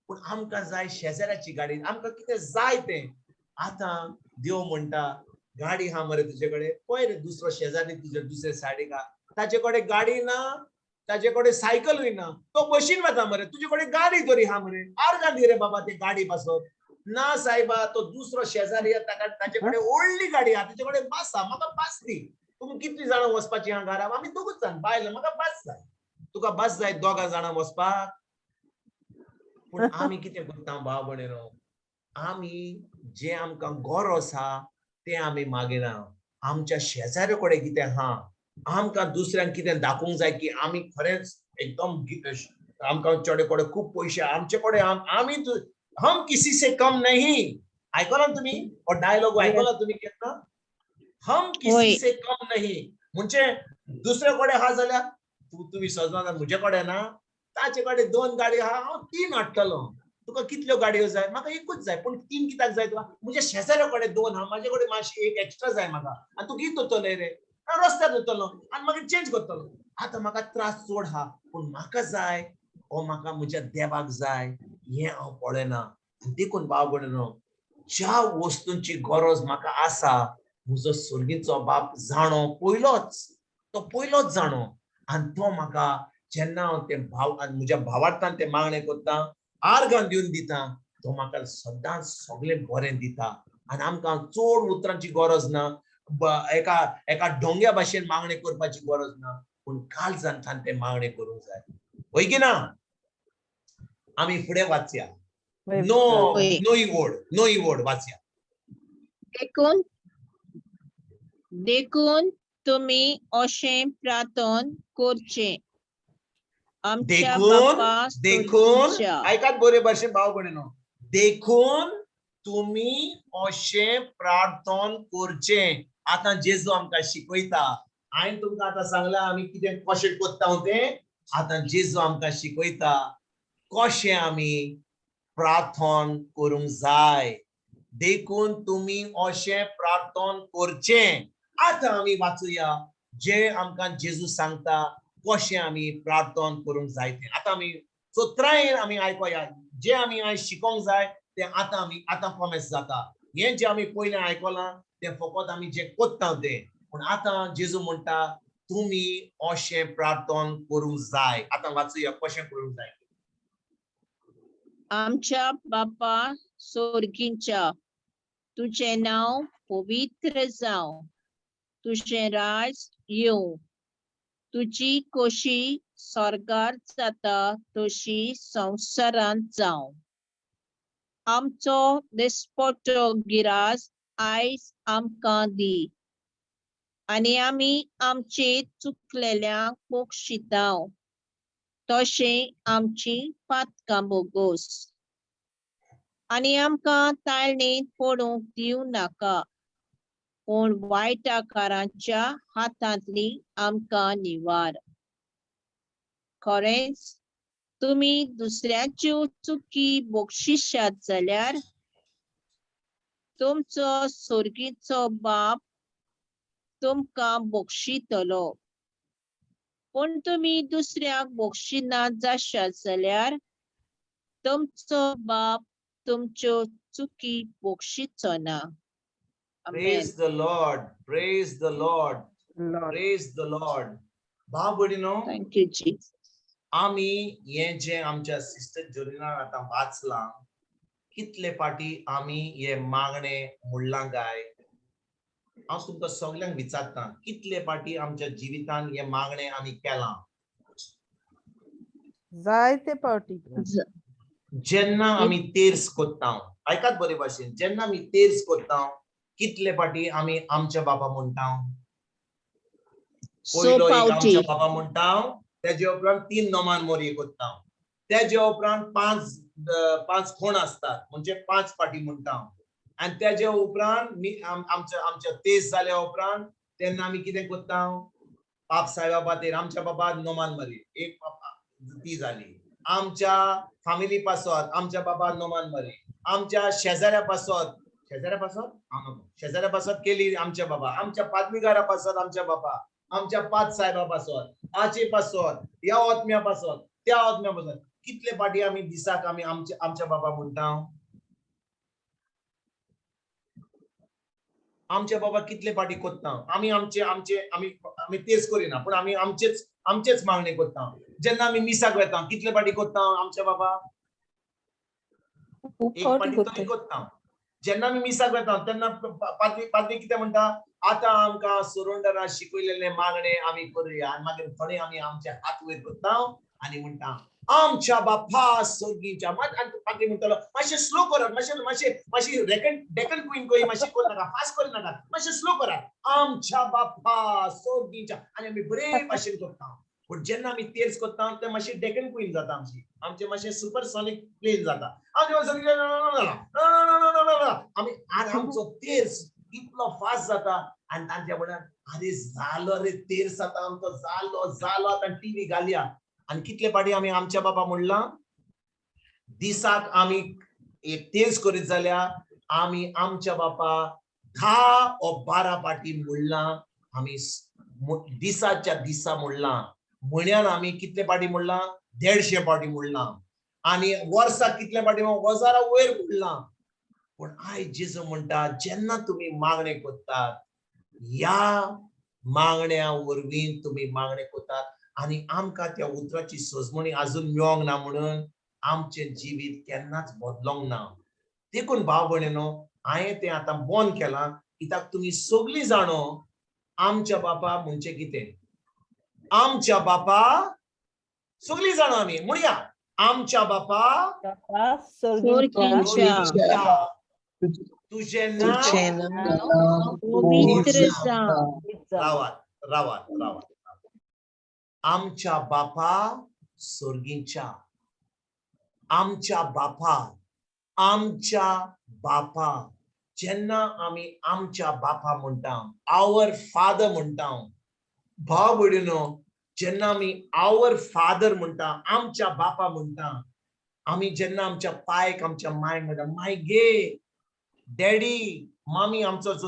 पूण आमकां जाय शेजाऱ्याची गाडी, आमकां कितें जाय तें. आतां देव म्हणटा, गाडी आहा मरे तुजे कडेन, पळय रे दुसरो शेजारी तुजे दुसरे सायडीक आहा, ताचे कडेन गाडी ना, ताचे कडेन सायकलूय ना, तो बशीन वता मरे, तुजे कडेन गाडी तरी आहा मरे, आर्गां दी रे बाबा ते गाडी पासत. ना सायबा, तो दुसरो शेजारी आहा, ताका ताचे कडेन व्हडली गाडी आहा, ताचे कडेन बस आहा, म्हाका बस दी. तुमी कितली जाणां वचपाची आहा घरा? आमी दोगूच जाण, बायल, म्हाका बस जाय. तुका बस जाय दोगां जाणां वचपाक? पूण आमी कितें करता भाव भयणीनो, आमी जे आमकां गरज आहा तें आमी मागिना. आमच्या शेजाऱ्या कडेन कितें आहा, आमकां दुसऱ्यांक कितें दाखोवंक जाय की आमी खरेंच एकदम आमकां चडे कडेन खूब पयशे, आमचे कडेन आमी हम किसी से कम नहीं. आयकला तुमी हो डायलॉग? आयकला तुमी केन्ना? हम किसी से कम नहीं म्हणजे दुसऱ्या कडेन आहा जाल्यार तूं तुमी सजना म्हजे कडेन ना, ताचे कडेन दोन गाडी आहा, हांव तीन हाडटलो. तुका कितल्यो गाडयो जाय? म्हाका एकूच जाय. पूण तीन कित्याक जाय तुका? म्हज्या शेजाऱ्या कडेन दोन आहा, म्हाजे कडेन मातशी एक एक्स्ट्रा जाय म्हाका. आनी तूं कितें करतलो रे? हांव रस्त्यार वतलो आनी मागीर चेंज करतलो. आतां म्हाका त्रास चड आहा, पूण म्हाका जाय हो म्हाका म्हज्या देवाक जाय हें हांव पळयना. देखून भाव भयणीनो, ज्या वस्तूंची गरज म्हाका आसा, म्हजो स्वर्गीचो बाप जाणो पयलोच, तो पयलोच जाणो. आनी तो म्हाका जेन्ना हांव ते भाव म्हज्या भावार्थान ते मागणें करता, आर्गां दिवन दिता, तो म्हाका सदांच सगळें बरें दिता. आनी आमकां चड उतरांची गरज ना, एका एका डोंग्या भाशेन मागणें करपाची गरज ना, पूण काळजांतल्यान तें मागणें करूंक जाय. हय की ना? आमी फुडें वाचया. नो नोई वोड, नोई वोड वाचया. देखून देखून तुमी अशें प्रार्थन करचें, आमच्या देखून बापा देखून स्वर्गीच्या. आयकात बरे भाशेन भाव भयणीनो, देखून तुमी अशें प्रार्थन करचें. आतां जेजू आमकां शिकयता. हांवें तुमकां आतां सांगलां आमी कितें कशें करता तें. आतां जेजू आमकां शिकयता कशें आमी प्रार्थन करूंक जाय. देखून तुमी अशें प्रार्थन करचें. आतां आमी वाचुया जे आमकां जेजू सांगता कशें आमी प्रार्थन करूंक जाय तें. आतां आमी चोत्रायेन आमी आयकोया जे आमी आयज शिकोंक जाय तें. आतां आमी आतां कॉमेस जाता. हें जें आमी पयलें आयकलां तें फकत आमी जें करता तें, पूण आतां जेजू म्हणटा तुमी अशें प्रार्थन करूंक जाय. आतां वाचुया कशें करूंक जाय. आमच्या बापा सोर्गींच्या, तुजें नांव पवित्र जावं, तुजें राज येवं, तुजी कोशी स्वर्गार जाता तशी संवसारांत जावं. आमचो दिसपट्टो गिरास आयज आमकां दी आनी आमी आमचे चुकलेल्यांक बक्षितांव तशें आमची पातकां बोगोस आनी आमकां ताळणेंत पडूंक दिवं नाका, पूण वायटाकारांच्या हातांतली आमकां निवार. खरेंच तुमी दुसऱ्याच्यो चुकी बक्षिशात जाल्यार तुमचो सोर्गीचो बाप तुमकां बक्षितलो, पूण तुमी दुसऱ्याक बक्षिनात जाशात जाल्यार तुमचो बाप तुमच्यो चुकी बक्षिचो ना. आमेन. Praise the Lord, praise the Lord, Lord. Praise the Lord. भाव भयणीनो, thank you Jesus. आमी हें जें आमच्या सिस्टर जोरिनान आतां वाचलां कितले फाटी आमी हे मागणे म्हणलां काय? हांव तुमकां सगल्यांक विचारता, कितले फाटी आमच्या जिवितान हे मागणे आमी केलां? जायते पावटी. जेन्ना आमी तेर्स कोत्ता, आयकात बरे भाशेन, जेन्ना आमी तेर्स कोत्ता, कितले फाटी आमी आमच्या बाबा म्हणटा? स पयलो एक पावटी. आमच्या बाबा म्हणटा, तेजे उपरांत तीन नोमान मोरये कोत्ता, तेजे उपरांत पांच खोण आसतात, म्हणजे पांच फाटी म्हणटा. आनी तेजे उपरांत आमच्या आमच्या तेज जाल्या उपरांत तेन्ना आमी कितें कोत्ता? पाप सायबा खातीर आमच्या बाबा नोमान मारी एक ती जाली. आमच्या फामिली पासत आमच्या बाबा नोमान मारी. आमच्या शेजाऱ्या पासत, शेजाऱ्या पासत, शेजाऱ्या पासत केली आमच्या बाबा. आमच्या पादविगारा पासत आमच्या बाबा, आमच्या पाच साहेबा पासत, आचे पासत, ह्या ओतम्या पासत, त्या ओतम्या पासत, कितले फाटी आमी दिसाक आमी आमच्या आमच्या बाबा म्हणटा? आमच्या बाबा कितले फाटी कोत्ता आमी? आमचे आमचे आमी आमी तेच करिना, पूण आमी आमचेच आमचेच मागणे कोत्ता. जेन्ना आमी मिसाक वेता, कितले फाटी कोत्ता आमच्या बाबा? खूब एक फावटी फाटी कोत्ता. तरी कोत्ता. जेन्ना आमी मिसाक वेता तेन्ना पाद्री पाद्री कितें म्हणटा? आतां आमकां सुरुंडरा शिकयलेले मागणे आमी करुया. आनी मागीर थोडे आमी आमचे हात वयर करता आनी म्हणटा, आमच्या बापा सोर्गीच्या. आनी पाद्री म्हणटलो, मातशें स्लो करात, मातशें मातशें मातशी रेकन डेकन क्वीन कोई मातशी करूं नाका, फास्ट करूं नाका, मातशें स्लो करात, आमच्या बापा सोर्गीच्या. आनी आमी बरे भाशेन करता. पूण जेन्ना आमी तेर्स करता ते मातशी डेकन क्वीन जाता आमची, आमचे मातशें सुपरसॉनीक प्लेन जाता. आमी आनी आमचो तेर्स इतलो फास्ट जाता आनी तांच्या म्हणल्यार, आरे जालो रे तेर्स आतां आमचो, जालो जालो, आतां टिवी घालया. आनी कितले फाटी आमी आमच्या बाबा म्हणलां? दिसाक आमी एक तेर्स करीत जाल्यार आमी आमच्या बापा 10 ओ 12 फाटी म्हणलां. आमी दिसाच्या दिसा म्हणलां. म्हयन्यान आमी कितले फाटी म्हणलां? 150 फाटी म्हणलां. आनी वर्साक कितले फाटी? 1000 वयर म्हणलां. पूण आयज जेजू म्हणटा, जेन्ना तुमी मागणें करतात, ह्या मागण्या वरवीं तुमी मागणें करतात. आनी आमकां त्या उतराची सजमणी आजून मेळोंक ना, म्हणून आमचें जिवीत केन्नाच बदलोंक ना. देखून भाव भयणीनो, हांवें तें आतां बंद केलां, कित्याक तुमी सगळीं जाणो आमच्या बापा म्हणजे कितें. आमच्या बापा सगळीं जाणां आमी म्हणया, आमच्या बापा बापा सोर्गीच्या. सोर्गीच्या. तुजें नांव तुझे नाव पवित्र जावं. रावात रावात रावात. आमच्या बापा सोर्गीच्या, आमच्या बापा, आमच्या बापा. जेन्ना आमी आमच्या बापा म्हणटा, our father म्हणटा, भाव भयणीनो, जेन्ना आमी our father म्हणटा, आमच्या बापा म्हणटा, आमी जेन्ना आमच्या पायक, आमच्या मायक म्हणटा, माय गे, डॅडी, मामी, आमचो जो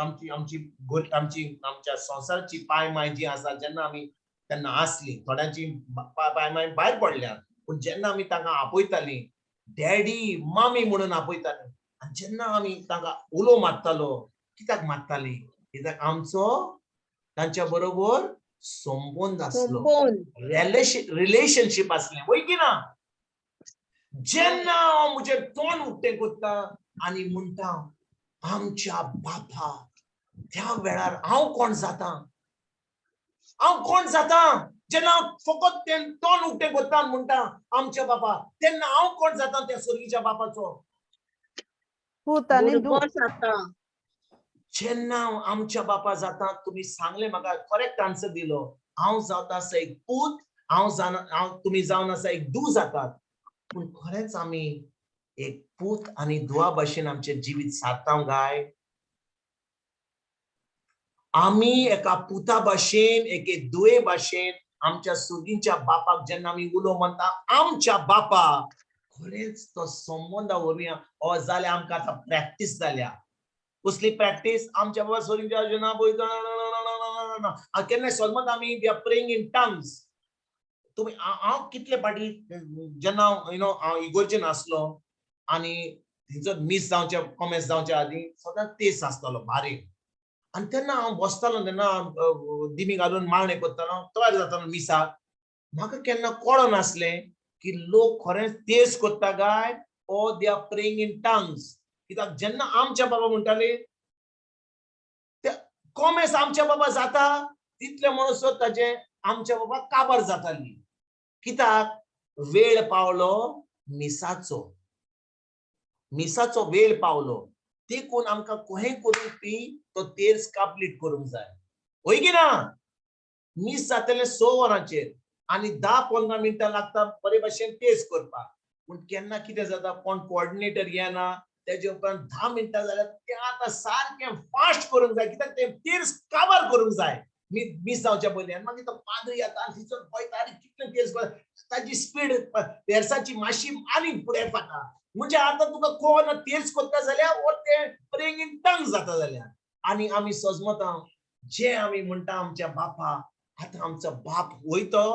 आमची आमची आमची आमच्या संवसाराची पाय माय जी आसा, जेन्ना आमी तेन्ना आसली, थोड्यांची पाय माय भायर पडल्या, पूण जेन्ना आमी तांकां आपयताली, डॅडी मामी म्हणून आपयताली, आनी जेन्ना आमी तांकां उलो मारतालो, कित्याक मारताली? कित्याक आमचो तांच्या बरोबर संबंद आसलो, रिलेशनशीप आसलें, वय की ना? जेन्ना हांव म्हजें तोंड उक्तें करता आनी म्हणटा आमच्या बापा, त्या वेळार हांव कोण जाता? हांव कोण जाता? जेन्ना हांव फकत तें तोंड उक्तें करता आनी म्हणटा आमच्या बापा, तेन्ना हांव कोण जाता त्या सोर्गीच्या बापाचो? पूत आनी धूव. जाता. जेन्ना हांव आमच्या बापा जाता, तुमी सांगलें म्हाका, करेक्ट आन्सर दिलो, हांव जाता आसा एक पूत, हांव जाण हांव तुमी जावन आसा एक धूव जातात. पूण खरेंच आमी एक पूत आनी धुवा भाशेन आमचें जिवीत सारता काय? आमी एका पुता भाशेन, एके धुवे भाशेन आमच्या सुगींच्या बापाक जेन्ना आमी उलो मारता आमच्या बापा, खरेंच तो संबंदा वरवीं ओ जाल्यार आमकां आतां प्रॅक्टीस जाल्या. कसली प्रॅक्टीस? आमच्या बाबा सोरींच्या ना केन्ना सलमत आमी we are praying in tongues. तुमी हांव कितले फाटी जेन्ना you know हांव इगोर्जेन आसलो आनी थंयसर मीस जावच्या कॉमेस जावच्या आदीं सदांच तेस आसतालो बारीक, आनी तेन्ना हांव बसतालो, तेन्ना दिमी घालून मागणें करतालो, तयार जातालो मिसाक. म्हाका केन्ना कळनासलें की लोक खरेंच तेस करता काय or they are praying in tongues. कित्याक जेन्ना आमच्या बाबा म्हणटाले ते कोमेस आमच्या बाबा जाता तितले म्हणसर ताजे आमच्या बाबा काबार जाताली. कित्याक वेळ पावलो मिसाचो, मिसाचो वेळ पावलो, देखून आमकां कोहें करून ती तो तेर्स कंप्लीट करूंक जाय. हय की ना? मीस जातलें 6 वरांचेर आनी 10-15 मिनटां लागता बरे भाशेन तेर्स करपाक. पूण केन्ना कितें जाता, कोण कोऑर्डिनेटर येना, तेजे उपरांत 10 मिनटां जाल्यार तें आतां सारकें फास्ट करूंक जाय, कित्याक तें तेर्स काबार करूंक जाय मीस जावच्या पयलीं. आनी मागीर तो पाद्री येता आनी थंयसर पळयता आनी कितलें तेर्स करता, ताजी स्पीड तेर्साची मातशी आनी फुडें वता. म्हणजे आतां तुका कोण तेर्स करता जाल्यार वो तें प्रेइंग इन टंग जाता जाल्यार. आनी आमी सजमता जे आमी म्हणटा आमच्या बापा, आतां आमचो बाप वयतो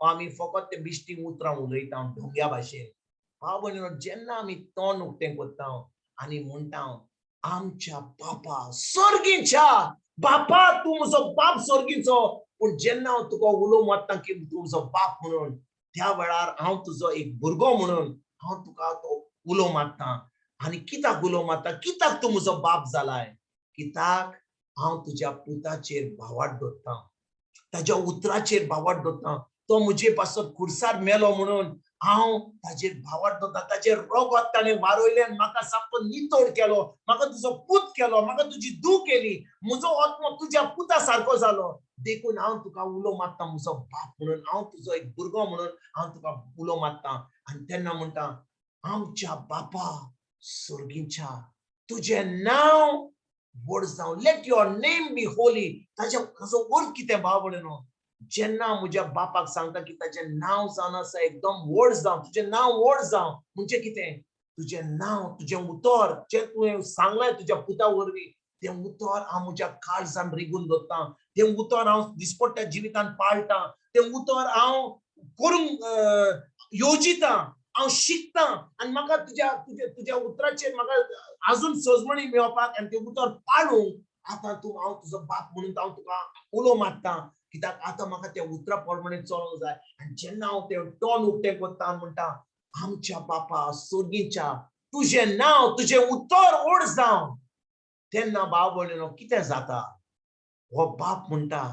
आमी फकत ते बिश्टी उतरां उलयता ढोंग्या भाशेन. भाव भयणीनो, जेन्ना आमी तोंड उक्तें करता आनी म्हणटा आमच्या बापा सर्गीच्या बापा, तूं म्हजो बाप सर्गीचो, पूण जेन्ना हांव तुका उलो मारता की तूं म्हजो बाप म्हणून, त्या वेळार हांव तुजो एक भुरगो म्हणून हांव तुका तो उलो मारता. आनी कित्याक उलो मारता? कित्याक तूं म्हजो बाप जालाय? कित्याक हांव तुज्या पुताचेर भावाट दवरता, ताज्या उतराचेर भावाट दवरता. तो म्हजे पासत खुर्सार मेलो म्हणून हांव ताजेर भावाट दवरता. ताजेर रोगत ताणें वारयलें आनी म्हाका सामको नितळ केलो, म्हाका तुजो पूत केलो, म्हाका तुजी धूव केली, म्हजो आत्मो तुज्या पुता सारको जालो. देखून हांव तुका उलो मारता म्हजो बाप म्हणून, हांव तुजो एक भुरगो म्हणून हांव तुका उलो मारता. आनी तेन्ना म्हणटा आमच्या बापा सर्गीच्या तुजें नांव व्हड जावं, let your name be holy. ताजो अर्थ कितें भाव भयणीनो? जेन्ना म्हज्या बापाक सांगता की ताजें नांव जावन आसा एकदम व्हड जावं, तुजें नांव व्हड जावं, म्हणजे कितें? तुजें नांव, तुजें उतर जें तुवें सांगलें तुज्या पुता वरवीं, तें उतर हांव म्हज्या काळजान रिगून दवरता, तें उतर हांव दिसपट्ट्या जिवितान पाळटा, तें उतर हांव करूंक येवजिता, हांव शिकता आनी म्हाका तुज्या तुज्या तुज्या उतराचेर म्हाका आजून सजमणी मेळपाक आनी तें उतर पाळूंक आतां तूं हांव तुजो बाप म्हणून हांव तुका उलो मारता, कित्याक आतां म्हाका त्या उतरा प्रमाणे चलोंक जाय. आनी जेन्ना हांव तें तोंड उक्तें करता आनी म्हणटा आमच्या बापा सर्गीच्या तुजें नांव तुजें उतर व्हड जावं, तेन्ना भाव भयणीनो कितें जाता? हो बाप म्हणटा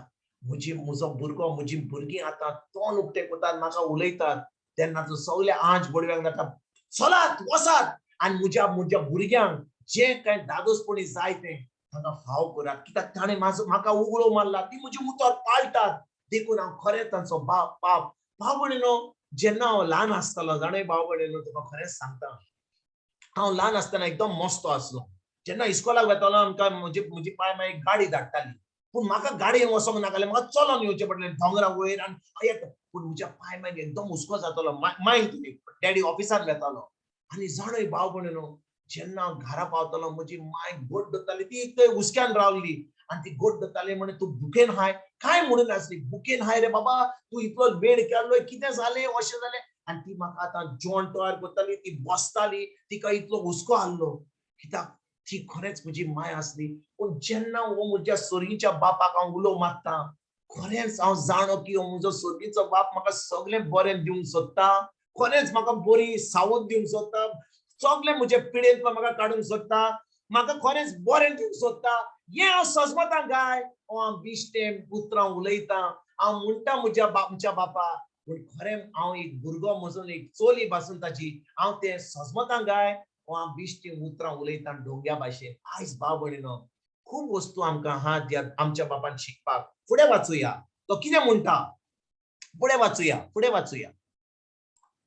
म्हजी म्हजो भुरगो म्हजी भुरगीं आतां तोंड उक्तें करतात, म्हाका उलयतात, तेन्ना तूं सगळे आंज बडव्यांक जाता, चलात वसात आनी म्हज्या म्हज्या भुरग्यांक जें कांय दादोसपणी जाय तें तांकां फाव करात, कित्याक ताणें म्हाजो म्हाका उगडो मारला, ती म्हजी उतर पाळटात, देखून हांव खरें तांचो बाप. बाप भाव भयणीनो, जेन्ना हांव ल्हान आसतालो जाणा भाव भयणीनो, तुका खरेंच सांगता, हांव ल्हान आसतना एकदम मस्तो आसलो. जेन्ना इस्कोलाक वेतालो आमकां म्हजी म्हजी पाय मागीर गाडी धाडटाली, पूण म्हाका गाडयेन वचोंक नाकालें, म्हाका चलोन येवचें पडलें दोंगरा वयर आनी येता. पूण म्हज्या पाय मागीर एकदम हुस्को जातालो, मायन तुमी डॅडी ऑफिसान वेतालो. आनी जाणय भाव भयणीनो, जेन्ना हांव घरा पावतालो म्हजी माय गोड दवरताली, ती एक थंय हुस्क्यान रावली आनी ती गोड दवरताली म्हणे तूं भुकेन हाय काय म्हणून आसली, भुकेन हाय रे बाबा, तूं इतलो वेळ केल्लो, कितें जालें अशें जालें. आनी ती म्हाका आतां जेवण तयार करताली, ती बसताली, तिका इतलो हुस्को आहलो, कित्याक ती खरेंच म्हजी माय आसली. पूण जेन्ना हो म्हज्या सर्गीच्या बापाक हांव उलो मारता, खरेंच हांव जाणो की हो म्हजो सर्गीचो बाप म्हाका सगळें बरें दिवंक सोदता, खरेंच म्हाका बरी सावध दिवंक सोदता, सगळें म्हजे पिडेंतलो म्हाका काडूंक सोदता, म्हाका खरेंच बरें दिवंक सोदता. हें हांव सजमतां काय ओ हांव बिश्टें उतरां उलयतां, हांव म्हणटा म्हज्या आमच्या बापा, पूण खरें हांव एक भुरगो म्हजो एक चोली भासून ताजी हांव तें सजमतां काय ओ हांव बिश्टीं उतरां उलयतां ढोंग्या भाशेन. आयज भाव भयणीनो, खूब वस्तू आमकां आहा ज्या आमच्या बापान शिकपाक. फुडें वाचुया, तो कितें म्हणटा, फुडें वाचुया, फुडें वाचुया.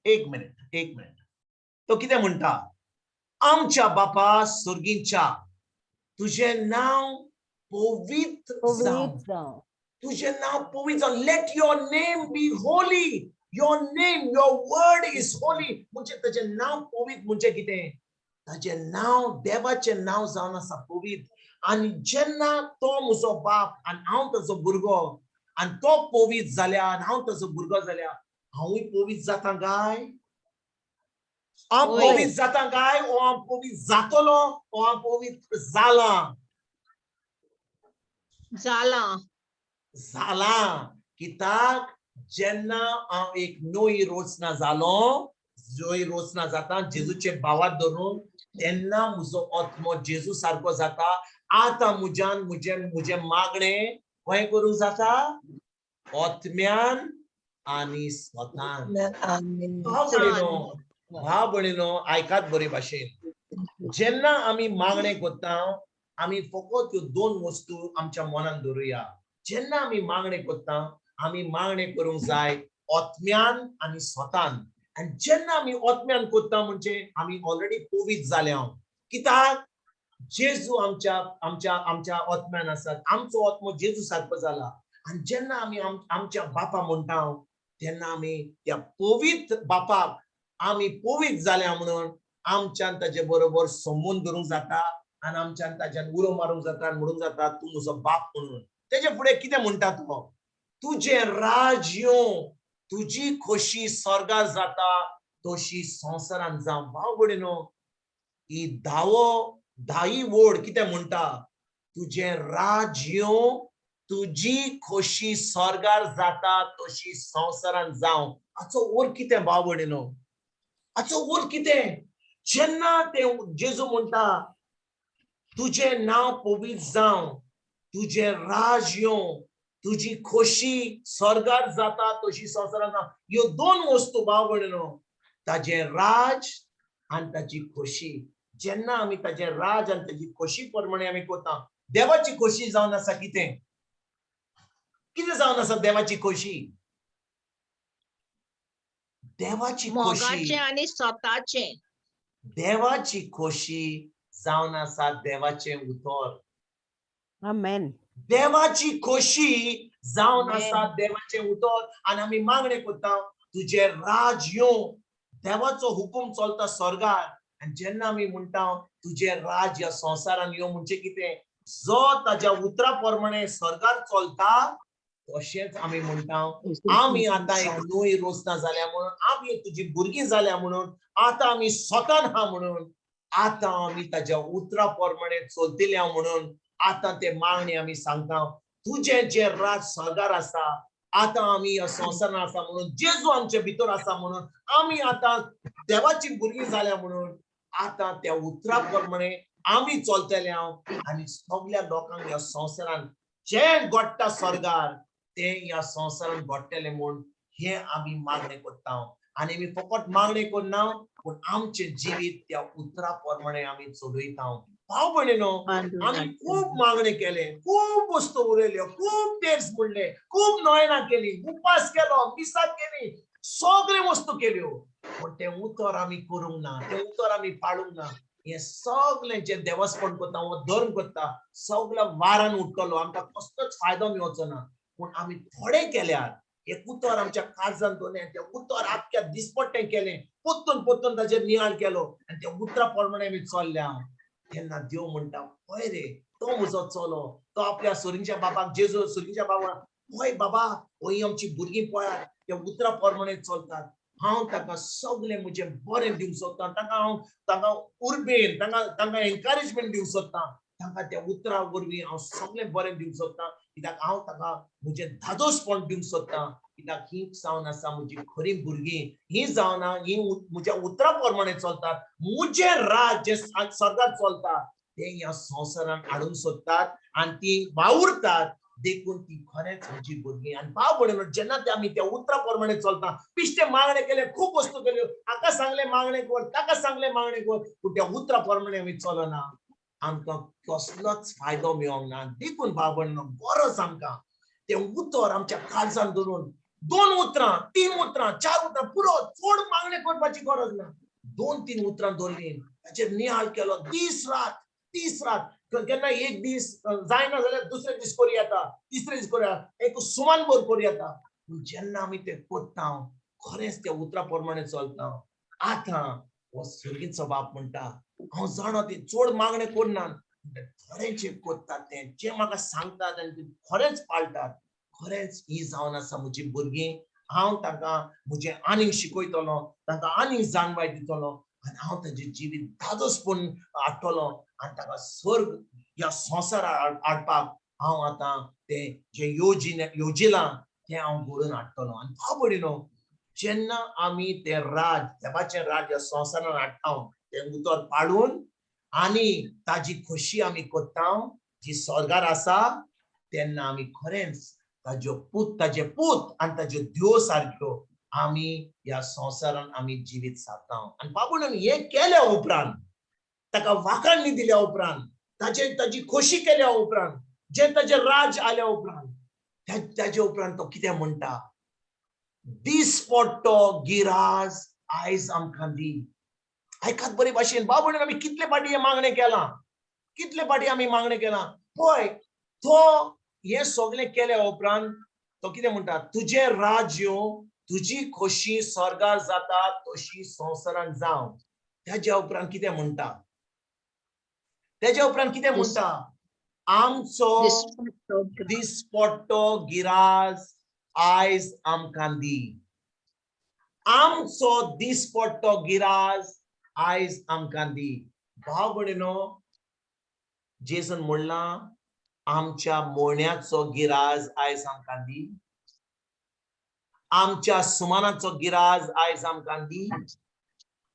एक मिनिट, एक मिनिट. तो कितें म्हणटा? आमच्या बापा सर्गीच्या तुजें नांव पवित्र जावं, पवित्र जावं, तुजें नांव पवित्र जावं. Let your name be holy, your name, your word is holy. म्हणजे ताजें नांव पवित्र म्हणजे कितें? ताजें नांव देवाचें नांव जावन आसा पवित्र. आनी जेन्ना तो म्हजो बाप आनी हांव ताजो भुरगो आनी तो पवित्र जाल्या आनी हांव ताजो भुरगो जाल्या, हांवूय पवित्र जाता काय? हांव पवित्र जाता काय? ओ हांव पवित्र जातलो, ओ हांव पवित्र जालां? जालां. जालां. कित्याक जेन्ना हांव एक नवी रचना जालो, जोय रोचना जाता जेजूचे भावात धरून तेन्ना म्हजो आत्मो जेजू सारको जाता. आतां म्हज्यान म्हजें म्हजें मागणें खंय करूंक जाता? आत्म्यान आनी स्वतान. भाव भयणीनो, भाव भयणीनो, आयकात बरे भाशेन. जेन्ना आमी मागणें करता आमी फकत ह्यो दोन वस्तू आमच्या मनान दवरुया. जेन्ना आमी मागणें करता आमी मागणें करूंक जाय आत्म्यान आनी स्वतान. आनी जेन्ना आमी आत्म्यान करता म्हणजे आमी ऑलरेडी पवित्र जाल्या. कित्याक? जेजू आमच्या आमच्या आमच्या आत्म्यान आसात. आमचो आत्मो जेजू सारको जाला. आनी जेन्ना आमी आमच्या बापा म्हणटा तेन्ना आमी त्या पवित्र बापाक आमी पवित्र जाल्या म्हणून आमच्यान ताजे बरोबर संबंद धरूंक जाता आनी आमच्यान ताज्यान उलो मारूंक जाता आनी म्हणूंक जाता तूं म्हजो बाप म्हणून. तेजे फुडें कितें म्हणटा तो? तुजें राज येवं, तुजी खोशी स्वर्गार जाता तशी संवसारान जावं. भाव भयणीनो, ही धाई वोड कितें म्हणटा? तुजें राज येवं, तुजी खोशी स्वर्गार जाता तशी संवसारान जावं. हाचो अर्थ कितें भाव भयणीनो? हाचो अर्थ कितें? जेन्ना ते जेजू म्हणटा तुजें नांव पवित्र जावं, तुजें राज येवं, तुजी खोशी स्वर्गार जाता तशी संवसारान जावं, ह्यो दोन वस्तू भाव भयणीनो, ताजें राज आनी ताजी खोशी. जेन्ना आमी ताजें राज आनी ताजी खोशी प्रमाणे आमी करता, देवाची खोशी जावन आसा कितें? कितें जावन आसा देवाची खोशी? देवाची खोशी, मोगाचें आनी स्वताचें. देवाची खोशी जावन आसा देवाचें उतर. Amen. देवाची खोशी जावन Amen. आसा देवाचें उतर. आनी आमी मागणें करता तुजें राज येवं. देवाचो हुकूम चलता स्वर्गार. आनी जेन्ना आमी म्हणटा तुजें राज ह्या संवसारान येवं म्हणजे कितें? जो ताज्या उतरा प्रमाणे स्वर्गार चलता तशेंच आमी म्हणटा आमी आतां एक नवी रोचना जाल्या म्हणून, आमी तुजी भुरगीं जाल्या म्हणून, आतां आमी स्वतान आहा म्हणून, आतां आमी ताज्या उतरा प्रमाणे चलतले म्हणून आतां ते मागणी आमी सांगता तुजें जें राज स्वर्गार आसा आतां आमी ह्या संवसारान आसा म्हणून, जेजू आमचे भितर आसा म्हणून, आमी आतां देवाची भुरगीं जाल्या म्हणून आतां त्या उतरा प्रमाणे आमी चलतले आनी सगल्या लोकांक ह्या संवसारान जें घडटा स्वर्गार तें ह्या संवसारान घडटलें म्हूण हें आमी मागणें करता. आनी आमी फकत मागणें करना पूण आमचें जिवीत त्या उतरा प्रमाणे आमी चलयता. भाव भयणीनो, आमी खूब मागणें केलें, खूब वस्तू उरयल्यो, खूब तेर्स म्हणले, खूब नोयनां केली, उपास केलो, मिसां केली, सगळे वस्तू केल्यो, पूण तें उतर आमी करूंक ना, तें उतर आमी पाळूंक ना. हें सगळें जें देवस्पण करता वो धर्म करता सगळो वारान उठतलो, आमकां कसलोच फायदो मेळचो ना. पूण आमी थोडें केल्यार एक उतर आमच्या काळजान दवरलें, तें उतर आख्ख्या दिसपट्टें केलें, पोत्तून पोत्तून ताचेर नियाळ केलो आनी त्या उतरा प्रमाणे आमी चल्ल्या तेन्ना देव म्हणटा पळय रे तो म्हजो चलो, तो आपल्या सुरींच्या बाबाक जेजू सुरींच्या बाबाक पळय बाबा हय आमची भुरगीं पळयात त्या उतरा प्रमाणे चलतात, हांव ताका सगळें म्हजें बरें दिवंक सोदतां, तांकां हांव तांकां उर्बेन तांकां तांकां एनकरेजमेंट दिवंक सोदतां, तांकां त्या उतरा वरवीं हांव सगळें बरें दिवंक सोदतां, कित्याक हांव ताका म्हजें धादोसपण दिवंक सोदतां, कित्याक ही जावन आसा म्हजी खरी भुरगीं, ही जावन ही म्हज्या उतरा प्रमाणे चलतात, म्हजें राज जें स्वर्गात चलता तें ह्या संवसारान हाडूंक सोदतात आनी ती वावुरतात, देखून ती खरेंच म्हजी भुरगीं. आनी भाव भयणीनो, जेन्ना ते आमी त्या उतरा प्रमाणे चलता, पिश्टे मागणे केले, खूब वस्तू केल्यो, हाका सांगलें मागणें कर, ताका सांगलें मागणें कर, पूण त्या उतरा प्रमाणे आमी चलना, आमकां कसलोच फायदो मेळोंक ना. देखून भाव भयणीनो, गरज आमकां तें उतर आमच्या काळजान धरून 2 उतरां, 3 उतरां, 4 उतरां पुरो, चड मागणें करपाची गरज ना. 2-3 उतरां दवरलीं, ताचेर नियाळ केलो दीस रात, दीस रात, केन्ना एक दीस जायना जाल्यार दुसरे दीस करूं येता, तिसरे दीस करूं येता, एक सुमान भर करूं येता. पूण जेन्ना आमी तें करता खरेंच त्या उतरा प्रमाणे चलता, आतां हो सुर्गीचो बाप म्हणटा हांव जाणा ती चड मागणें करना, थोडें जें करतात तें जें म्हाका सांगतात आनी ते खरेंच पाळटात, खरेंच ही जावन आसा म्हजी भुरगीं, हांव तांकां म्हजें आनीक शिकयतलो, तांकां आनीक जाणवाय दितलो आनी हांव तांचें जिवीत धादोसपण हाडटलो आनी ताका स्वर्ग ह्या संवसारार हाडपाक हांव आतां तें जें योजिलां तें हांव घडोवन हाडटलो. आनी भाव भयणीनो, जेन्ना आमी तें राज, देवाचें राज्य संवसारान हाडटा, तें उतर पाळून आनी ताजी खोशी आमी करता जी स्वर्गार आसा, तेन्ना आमी खरेंच ताज्यो पूत, ताजे पूत आनी ताज्यो देव सारक्यो आमी ह्या संवसारान आमी जिवीत सारता. आनी बाबून हें केल्या उपरांत, ताका वाखाणणी दिल्या उपरांत, ताजे ताजी खोशी केल्या उपरांत, जे ताजें राज आल्या उपरांत, ताजे उपरांत तो कितें म्हणटा? दिसपट्टो गिराज आयज आमकां दी. आयकात बरे भाशेन बाबून, आमी कितले फाटी हें मागणें केलां, कितले फाटी आमी मागणें केलां. पळय, तो हें सगळें केल्या उपरांत तो कितें म्हणटा? तुजें राज्य, तुजी खोशी स्वर्गार जाता तशी संवसारान जावं. ताज्या उपरांत कितें म्हणटा? तेज्या उपरांत कितें म्हणटा? आमचो दिसपट्टो गिराज आयज आमकां दी. आमचो दिसपट्टो गिराज आयज आमकां दी. भाव भयणीनो, जेजून म्हणलां आमच्या मोण्याचो गिराज आयज आमकां दी, आमच्या सुमानाचो गिराज आयज आमकां दी,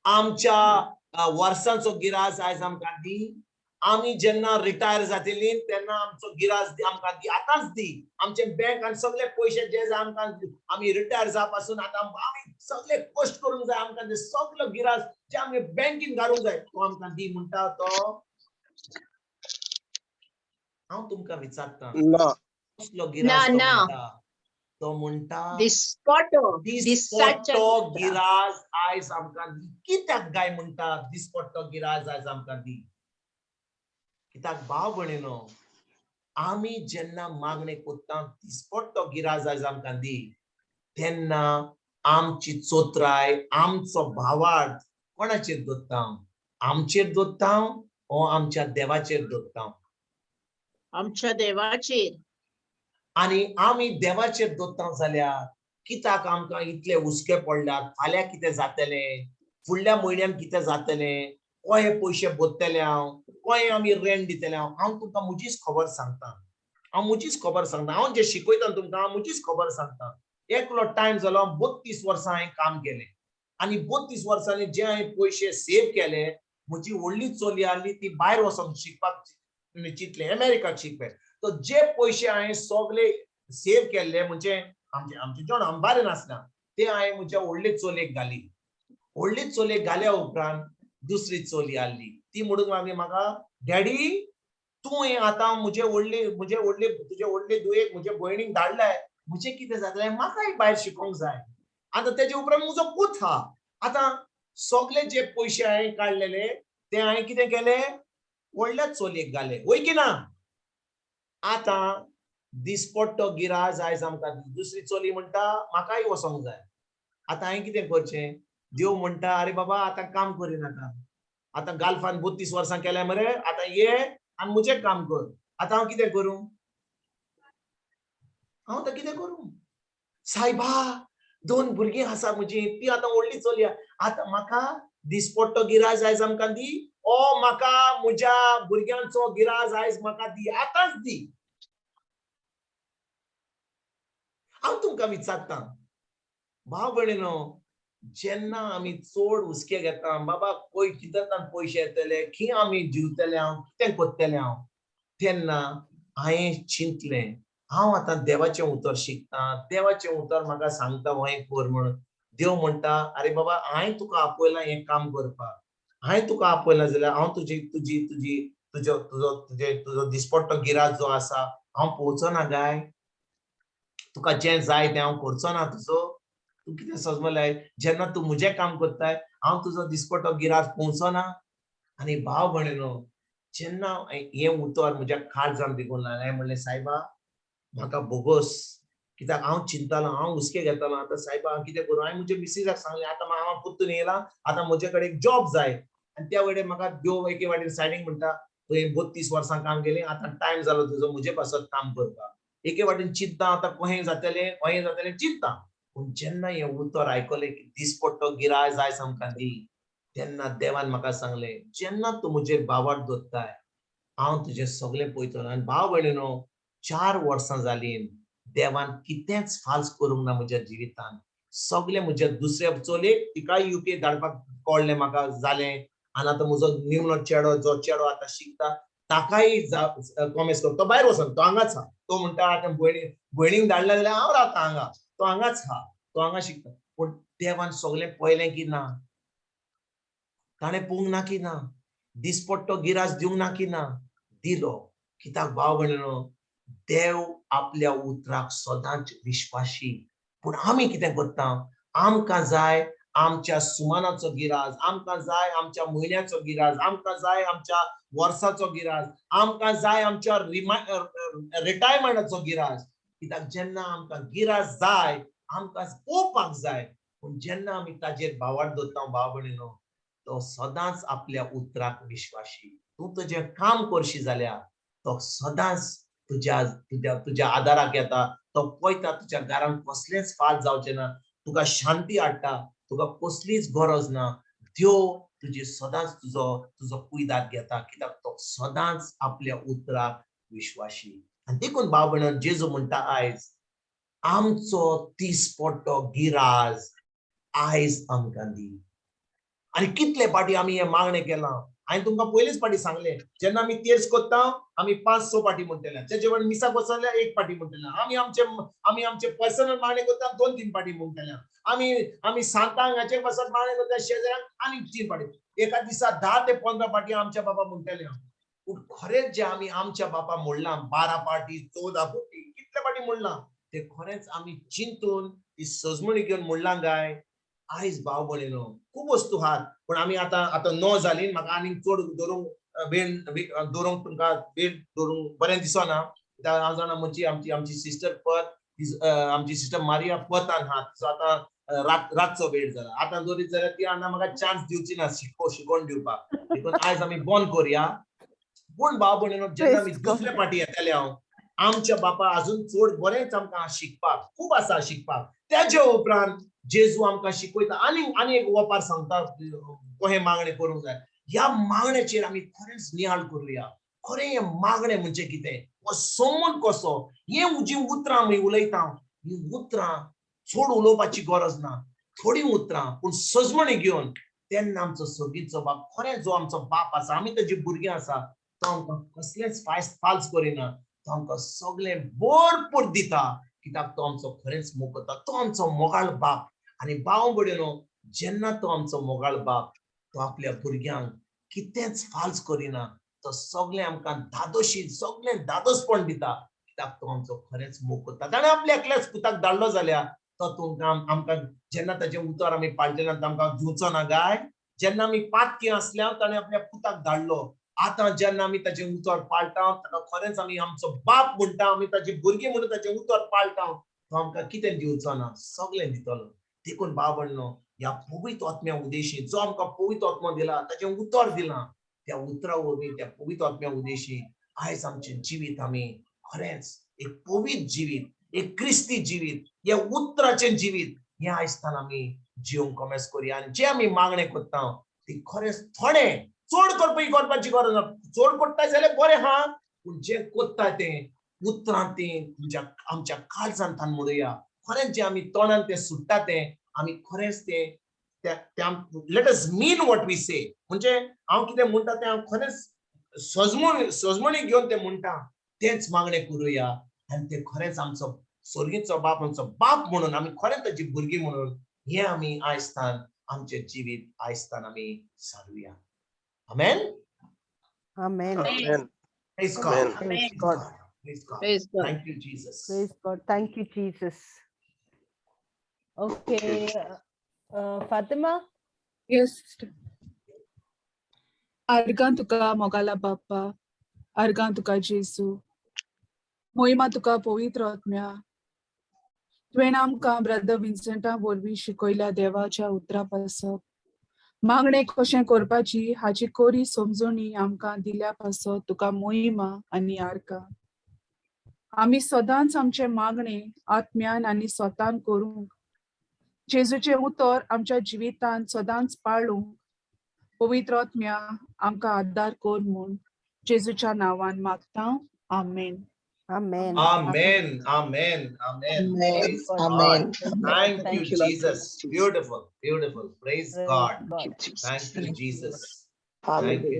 आमच्या वर्सांचो गिराज आयज आमकां दी, आमी जेन्ना रिटायर जातली तेन्ना आमचो गिराज आमकां दी, आतांच दी. आमचे बँक आनी सगळे पयशे जे जाय आमकां, आमी रिटायर जावपासून आतां आमी सगळे कश्ट करूंक जाय, आमकां सगलो गिराज जे आमी बँकीन घालूंक जाय तो आमकां दी म्हणटा तो. हांव तुमकां विचारता, कसलो गिराज तो म्हणटा? तो म्हणटा दिसपटो, दिसपट्टो गिराज आयज आमकां दी. कित्याक गाय म्हणटा दिसपट्टो गिराज आयज आमकां दी? कित्याक भाव भयणीनो, आमी जेन्ना मागणें करता दिसपट्टो गिराज आयज आमकां दी, तेन्ना आमची चोत्राय, आमचो भावार्थ कोणाचेर दवरता? आमचेर दवरता ओ आमच्या देवाचेर दवरता? आमच्या देवाचेर. आनी आमी देवाचेर दवरता जाल्यार कित्याक आमकां इतले हुस्के पडल्यात? फाल्यां कितें जातलें, फुडल्या म्हयन्यान कितें जातलें, कशे पयशे भरतले हांव, कशें आमी रेंट दितले हांव? हांव तुमकां म्हजीच खबर सांगता, हांव म्हजीच खबर सांगता, हांव जें शिकयता तुमकां हांव म्हजीच खबर सांगता. एकलो टायम जालो, 32 वर्सां हांवें काम केलें आनी 32 वर्सांनी जे हांवें पयशे सेव केले, म्हजी व्हडली चली आहली ती भायर वचोन शिकपाक चिंतलें, अमेरिकाक शिकपे. तो जे पयशे हांवें सगळे सेव केल्ले, म्हणजे आमचे आमचे जेवण आम बरें नासना, ते हांवें म्हज्या व्हडले चलयेक घाली. व्हडली चलयेक घाल्या उपरांत दुसरी चली आहली, ती म्हणूंक लागली म्हाका, डॅडी तूं हें आतां म्हजे व्हडले म्हजे व्हडले तुजे व्हडले धुवेक म्हजे भयणीक धाडलाय, म्हजें कितें जातलें? म्हाकाय भायर शिकोंक जाय. आतां तेजे उपरांत म्हजो पूत आहा. आतां सगळे जे पयशे हांवें काडलेले ते हांवें कितें केले? व्हडल्या चलयेक घाले, वय की ना? आतां दिसपट्टो गिराज आयज आमकां. दुसरी चली म्हणटा म्हाकाय वचोंक जाय. आतां हांवें कितें करचें? देव म्हणटा अरे बाबा आतां काम करिनाका, आतां गाल्फान 32 वर्सां केल्या मरे, आतां ये आनी म्हजें काम कर. आतां हांव कितें करूं? हांव आतां कितें करूं? सायबा 2 भुरगीं आसा म्हजी, ती आतां व्हडली चली, आतां म्हाका दिसपट्टो गिराज आयज आमकां दी, ओ म्हाका म्हज्या भुरग्यांचो गिराज आयज म्हाका दी, आतांच दी. हांव तुमकां विचारता भाव भयणीनो, जेन्ना आमी चड हुस्के घेता बाबा पय कित्याक पयशे येतले, खंय आमी जिवतले, हांव कितें करतलें हांव, तेन्ना हांवें चिंतलें हांव आतां देवाचें उतर शिकता, देवाचें उतर म्हाका सांगता हें कर म्हणून. देव म्हणटा अरे बाबा हांवें तुका आपयलां हें काम करपाक, हांवें तुका आपयलां जाल्यार हांव तुजी तुजी तुजी तुजो तुजो तुजे तुजो दिसपट्टो गिराज जो आसा हांव पोवचो ना गाय, तुका जें जाय तें हांव करचो ना तुजो. तूं कितें समजलाय? जेन्ना तूं म्हजें काम करताय हांव तुजो दिसपट्टो गिराज पोवचो ना. आनी भाव भयणीनो, जेन्ना हें उतर म्हज्या काळजान रिगून लागलें, हांवें म्हणलें सायबा म्हाका बोगोस, कित्याक हांव चिंतालो, हांव हुस्के घेतालो, आतां सायबा हांव कितें करूं? हांवें म्हज्या मिसीसाक सांगलें आतां हांव परतून येयलां, आतां म्हजे कडेन एक जॉब जाय. आनी त्या वटेन म्हाका देव एके वाटेन सायडीक म्हणटा तुवें 32 वर्सां काम केलें, आतां टायम जालो तुजो म्हजे पासत काम करपाक. एके वाटेन चिंता आतां कहें जातलें कहें जातलें चिंता. पूण जेन्ना हें उतर आयकलें की दिसपट्टो गिराज आयज आमकां दी, तेन्ना देवान म्हाका सांगलें जेन्ना तूं म्हजेर भावार्थ दवरताय हांव तुजें सगळें पळयतलो. आनी भाव भयणीनो, 4 वर्सां जालीं देवान कितेंच फाल्स करूंक ना म्हज्या जिवितान. सगळे म्हज्या दुसऱ्या चलयेक तिकाय युके धाडपाक कळ्ळें म्हाका जालें. आनी आतां म्हजो निमणो चेडो, जो चेडो आतां शिकता, ताकाय कॉमेस कर. तो भायर वचोन, तो हांगाच आहा. तो म्हणटा, आतां भयणीक धाडलें जाल्यार हांव रावता हांगा. तो हांगाच आहा, तो हांगा शिकता. पूण देवान सगळें पळयलें की ना? ताणें पळोवंक ना की ना? दिसपट्टो गिरास दिवंक ना की ना? दिलो. कित्याक भाव भयणीनो, देव आपल्या उतराक सदांच विश्वाशी. पूण आमी कितें करता? आमकां जाय आमच्या सुमानाचो गिराज, आमकां जाय आमच्या म्हयन्याचो गिराज, आमकां जाय आमच्या वर्साचो गिराज, आमकां जाय आमच्या रिटायरमेंटाचो गिराज. कित्याक जेन्ना आमकां गिराज जाय, आमकां पळोवपाक जाय. पूण जेन्ना आमी ताजेर भावार्थ दवरता, भाव भयणीनो, तो सदांच आपल्या उतराक विश्वाशी. तूं तुजें काम करशी जाल्यार तो सदांच तुज्या तुज्या तुज्या आदाराक येता. तो पळयता, तुज्या घरांत कसलेंच फाट जावचें ना, तुका शांती हाडटा, तुका कसलीच गरज ना. देव तुजी सदांच तुजो तुजो कुयदाद घेता, कित्याक तो सदांच आपल्या उतराक विश्वाशी. आनी देखून भाव भयण, जेजू म्हणटा, आयज आमचो दिसपट्टो गिराज आयज आमकां दी. आनी कितले फाटी आमी हें मागणें केलां? हांवें तुमकां पयलीच फाटी सांगलें, जेन्ना आमी तेर्स करता, आमी पांच स फाटी म्हणटले. तेजे वेळ मिसाक वचत जाल्यार एक फाटी म्हणटले. आमी आमचे पर्सनल मागणें करता, दोन तीन फाटी म्हणटले. आमी आमी सांतांक हाचे पासत मागणें करता, शेजाऱ्यांक आनी तीन फाटी. एका दिसा 10 ते 15 फाटी आमच्या बापा म्हणटले. पूण खरेंच जे आमी आमच्या बापा म्हणलां, 12 फाटी, 14 फाटी, कितले फाटी म्हणलां, ते खरेंच आमी चिंतून ती सजमणी घेवन म्हणलां काय? आयज भाव भयणीनो, खूब वस्तू आहात, पूण आमी आतां आतां 9 जाली. म्हाका आनीक चड दवरूंक वेळ दवरूंक, तुमकां वेळ दवरूंक बरें दिसना. कित्याक हांव जाणा, म्हजी आमची आमची सिस्टर पत, आमची सिस्टर मारिया पतान आहा. सो आतां रातचो वेळ जाला. आतां दवरीत जाल्यार ती आतां म्हाका चान्स दिवची ना शिकोवन दिवपाक. देखून आयज आमी बंद करुया. पूण भाव भयणीनो, जेन्ना आमी Praise God. दुसऱ्या पाटी येतले, हांव आमच्या बापा अजून चड बरेंच आमकां शिकपाक खूब आसा शिकपाक. त्याच्या उपरांत जेजू आमकां शिकयता आनी आनी एक वपार सांगता, कशें मागणें करूंक जाय. ह्या मागण्याचेर आमी खरेंच नियाळ करुया. खरें हें मागणें म्हणजे कितें, हो संबंद कसो, हें जी उतरां आमी उलयता, ही उतरां चड उलोवपाची गरज ना. थोडीं उतरां पूण सजमणी घेवन, तेन्ना आमचो सर्गीचो बाप, खरें जो आमचो बाप आसा, आमी ताजी भुरगीं आसा, तो आमकां कसलेंच फायस फाल्स करिना. तो आमकां सगळें भरपूर दिता, कित्याक तो आमचो खरेंच मोग करता. तो आमचो मोगाळ बाप. आनी भाव भयणीनो, जेन्ना तो आमचो मोगाळ बाप, तो आपल्या भुरग्यांक कितेंच फाल्स करिना. तो सगळें आमकां धादोशी, सगळें धादोसपण दिता, कित्याक तो आमचो खरेंच मोग करता. ताणें आपल्या एकल्याच पुताक धाडलो जाल्यार तो तुमकां आमकां, जेन्ना ताचें उतर आमी पाळचे ना, आमकां दिवचो ना काय? जेन्ना आमी पातकी आसल्या, ताणें आपल्या पुताक धाडलो. आतां जेन्ना आमी ताचें उतर पाळटा, ताका खरेंच आमी आमचो बाप म्हणटा, आमी ताची भुरगीं म्हणून ताचें उतर पाळटा, तो आमकां कितें दिवचो ना? सगळें दितलो. देखून भाव, ह्या पवित्र आत्म्या उदेशी, जो आमकां पवित्र आत्मो दिला, ताचें उतर दिलां, त्या उतरा वरवीं, त्या पवित्र आत्म्या उदेशी आयज आमचें जिवीत आमी खरेंच एक पवित्र जिवीत, एक क्रिस्ती जिवीत, ह्या उतराचें जिवीत हें आयज आमी जिवंक कॉमेस करुया. आनी जे आमी मागणें करता ती खरेंच थोडें, चड करपी करपाची गरज ना. चड करता जाल्यार बरें आहा, पूण जें करता तें उतरां तें तुमच्या आमच्या काळजांत म्हणुया. खरेंच जें आमी तोंडान तें सुट्टा, तें आमी खरेंच तें let us mean what we say. म्हणजे हांव कितें म्हणटा तें हांव खरेंच सजमणी सजमणी घेवन तें म्हणटा, तेंच मागणें करुया. आनी तें खरेंच आमचो स्वर्गीचो बाप आमचो बाप म्हणून, आमी खरेंच ताची भुरगीं म्हणून, हें आमी आयजतान आमचें जिवीत आयजतान आमी सारुया. Amen. Amen. Amen. Praise God. Amen. Praise God. Praise God. Praise God. Thank you, Jesus. Praise God. Thank you, Jesus. Okay. Fatima? Yes, sister. आर्गां तुका मोगाला बाप्पा, आर्गां तुका जेजू, मोहिमा तुका पवित्र आत्म्या. तुवें आमकां ब्रदर विन्सेंटा वरवीं शिकयल्या देवाच्या उतरा पासत मागणें कशें करपाची हाची कोरी समजणी आमकां दिल्या पासत तुका मोहिमा आनी आर्गां. आमी सदांच आमचें मागणें आत्म्यान आनी स्वतान करूंक, जेजूचें उतर आमच्या जिवितांत सदांच पाळूंक पवित्र आत्म्या आमकां आदार कर म्हूण जेजूच्या नांवान मागता. आमेन. Amen. Amen, amen, amen. Amen. Praise God. Amen. Thank you, Thank you, Lord. Jesus. Beautiful, beautiful. Praise Praise God. God. Thank you, Jesus. Thank you, Jesus. Hallelujah. Thank you.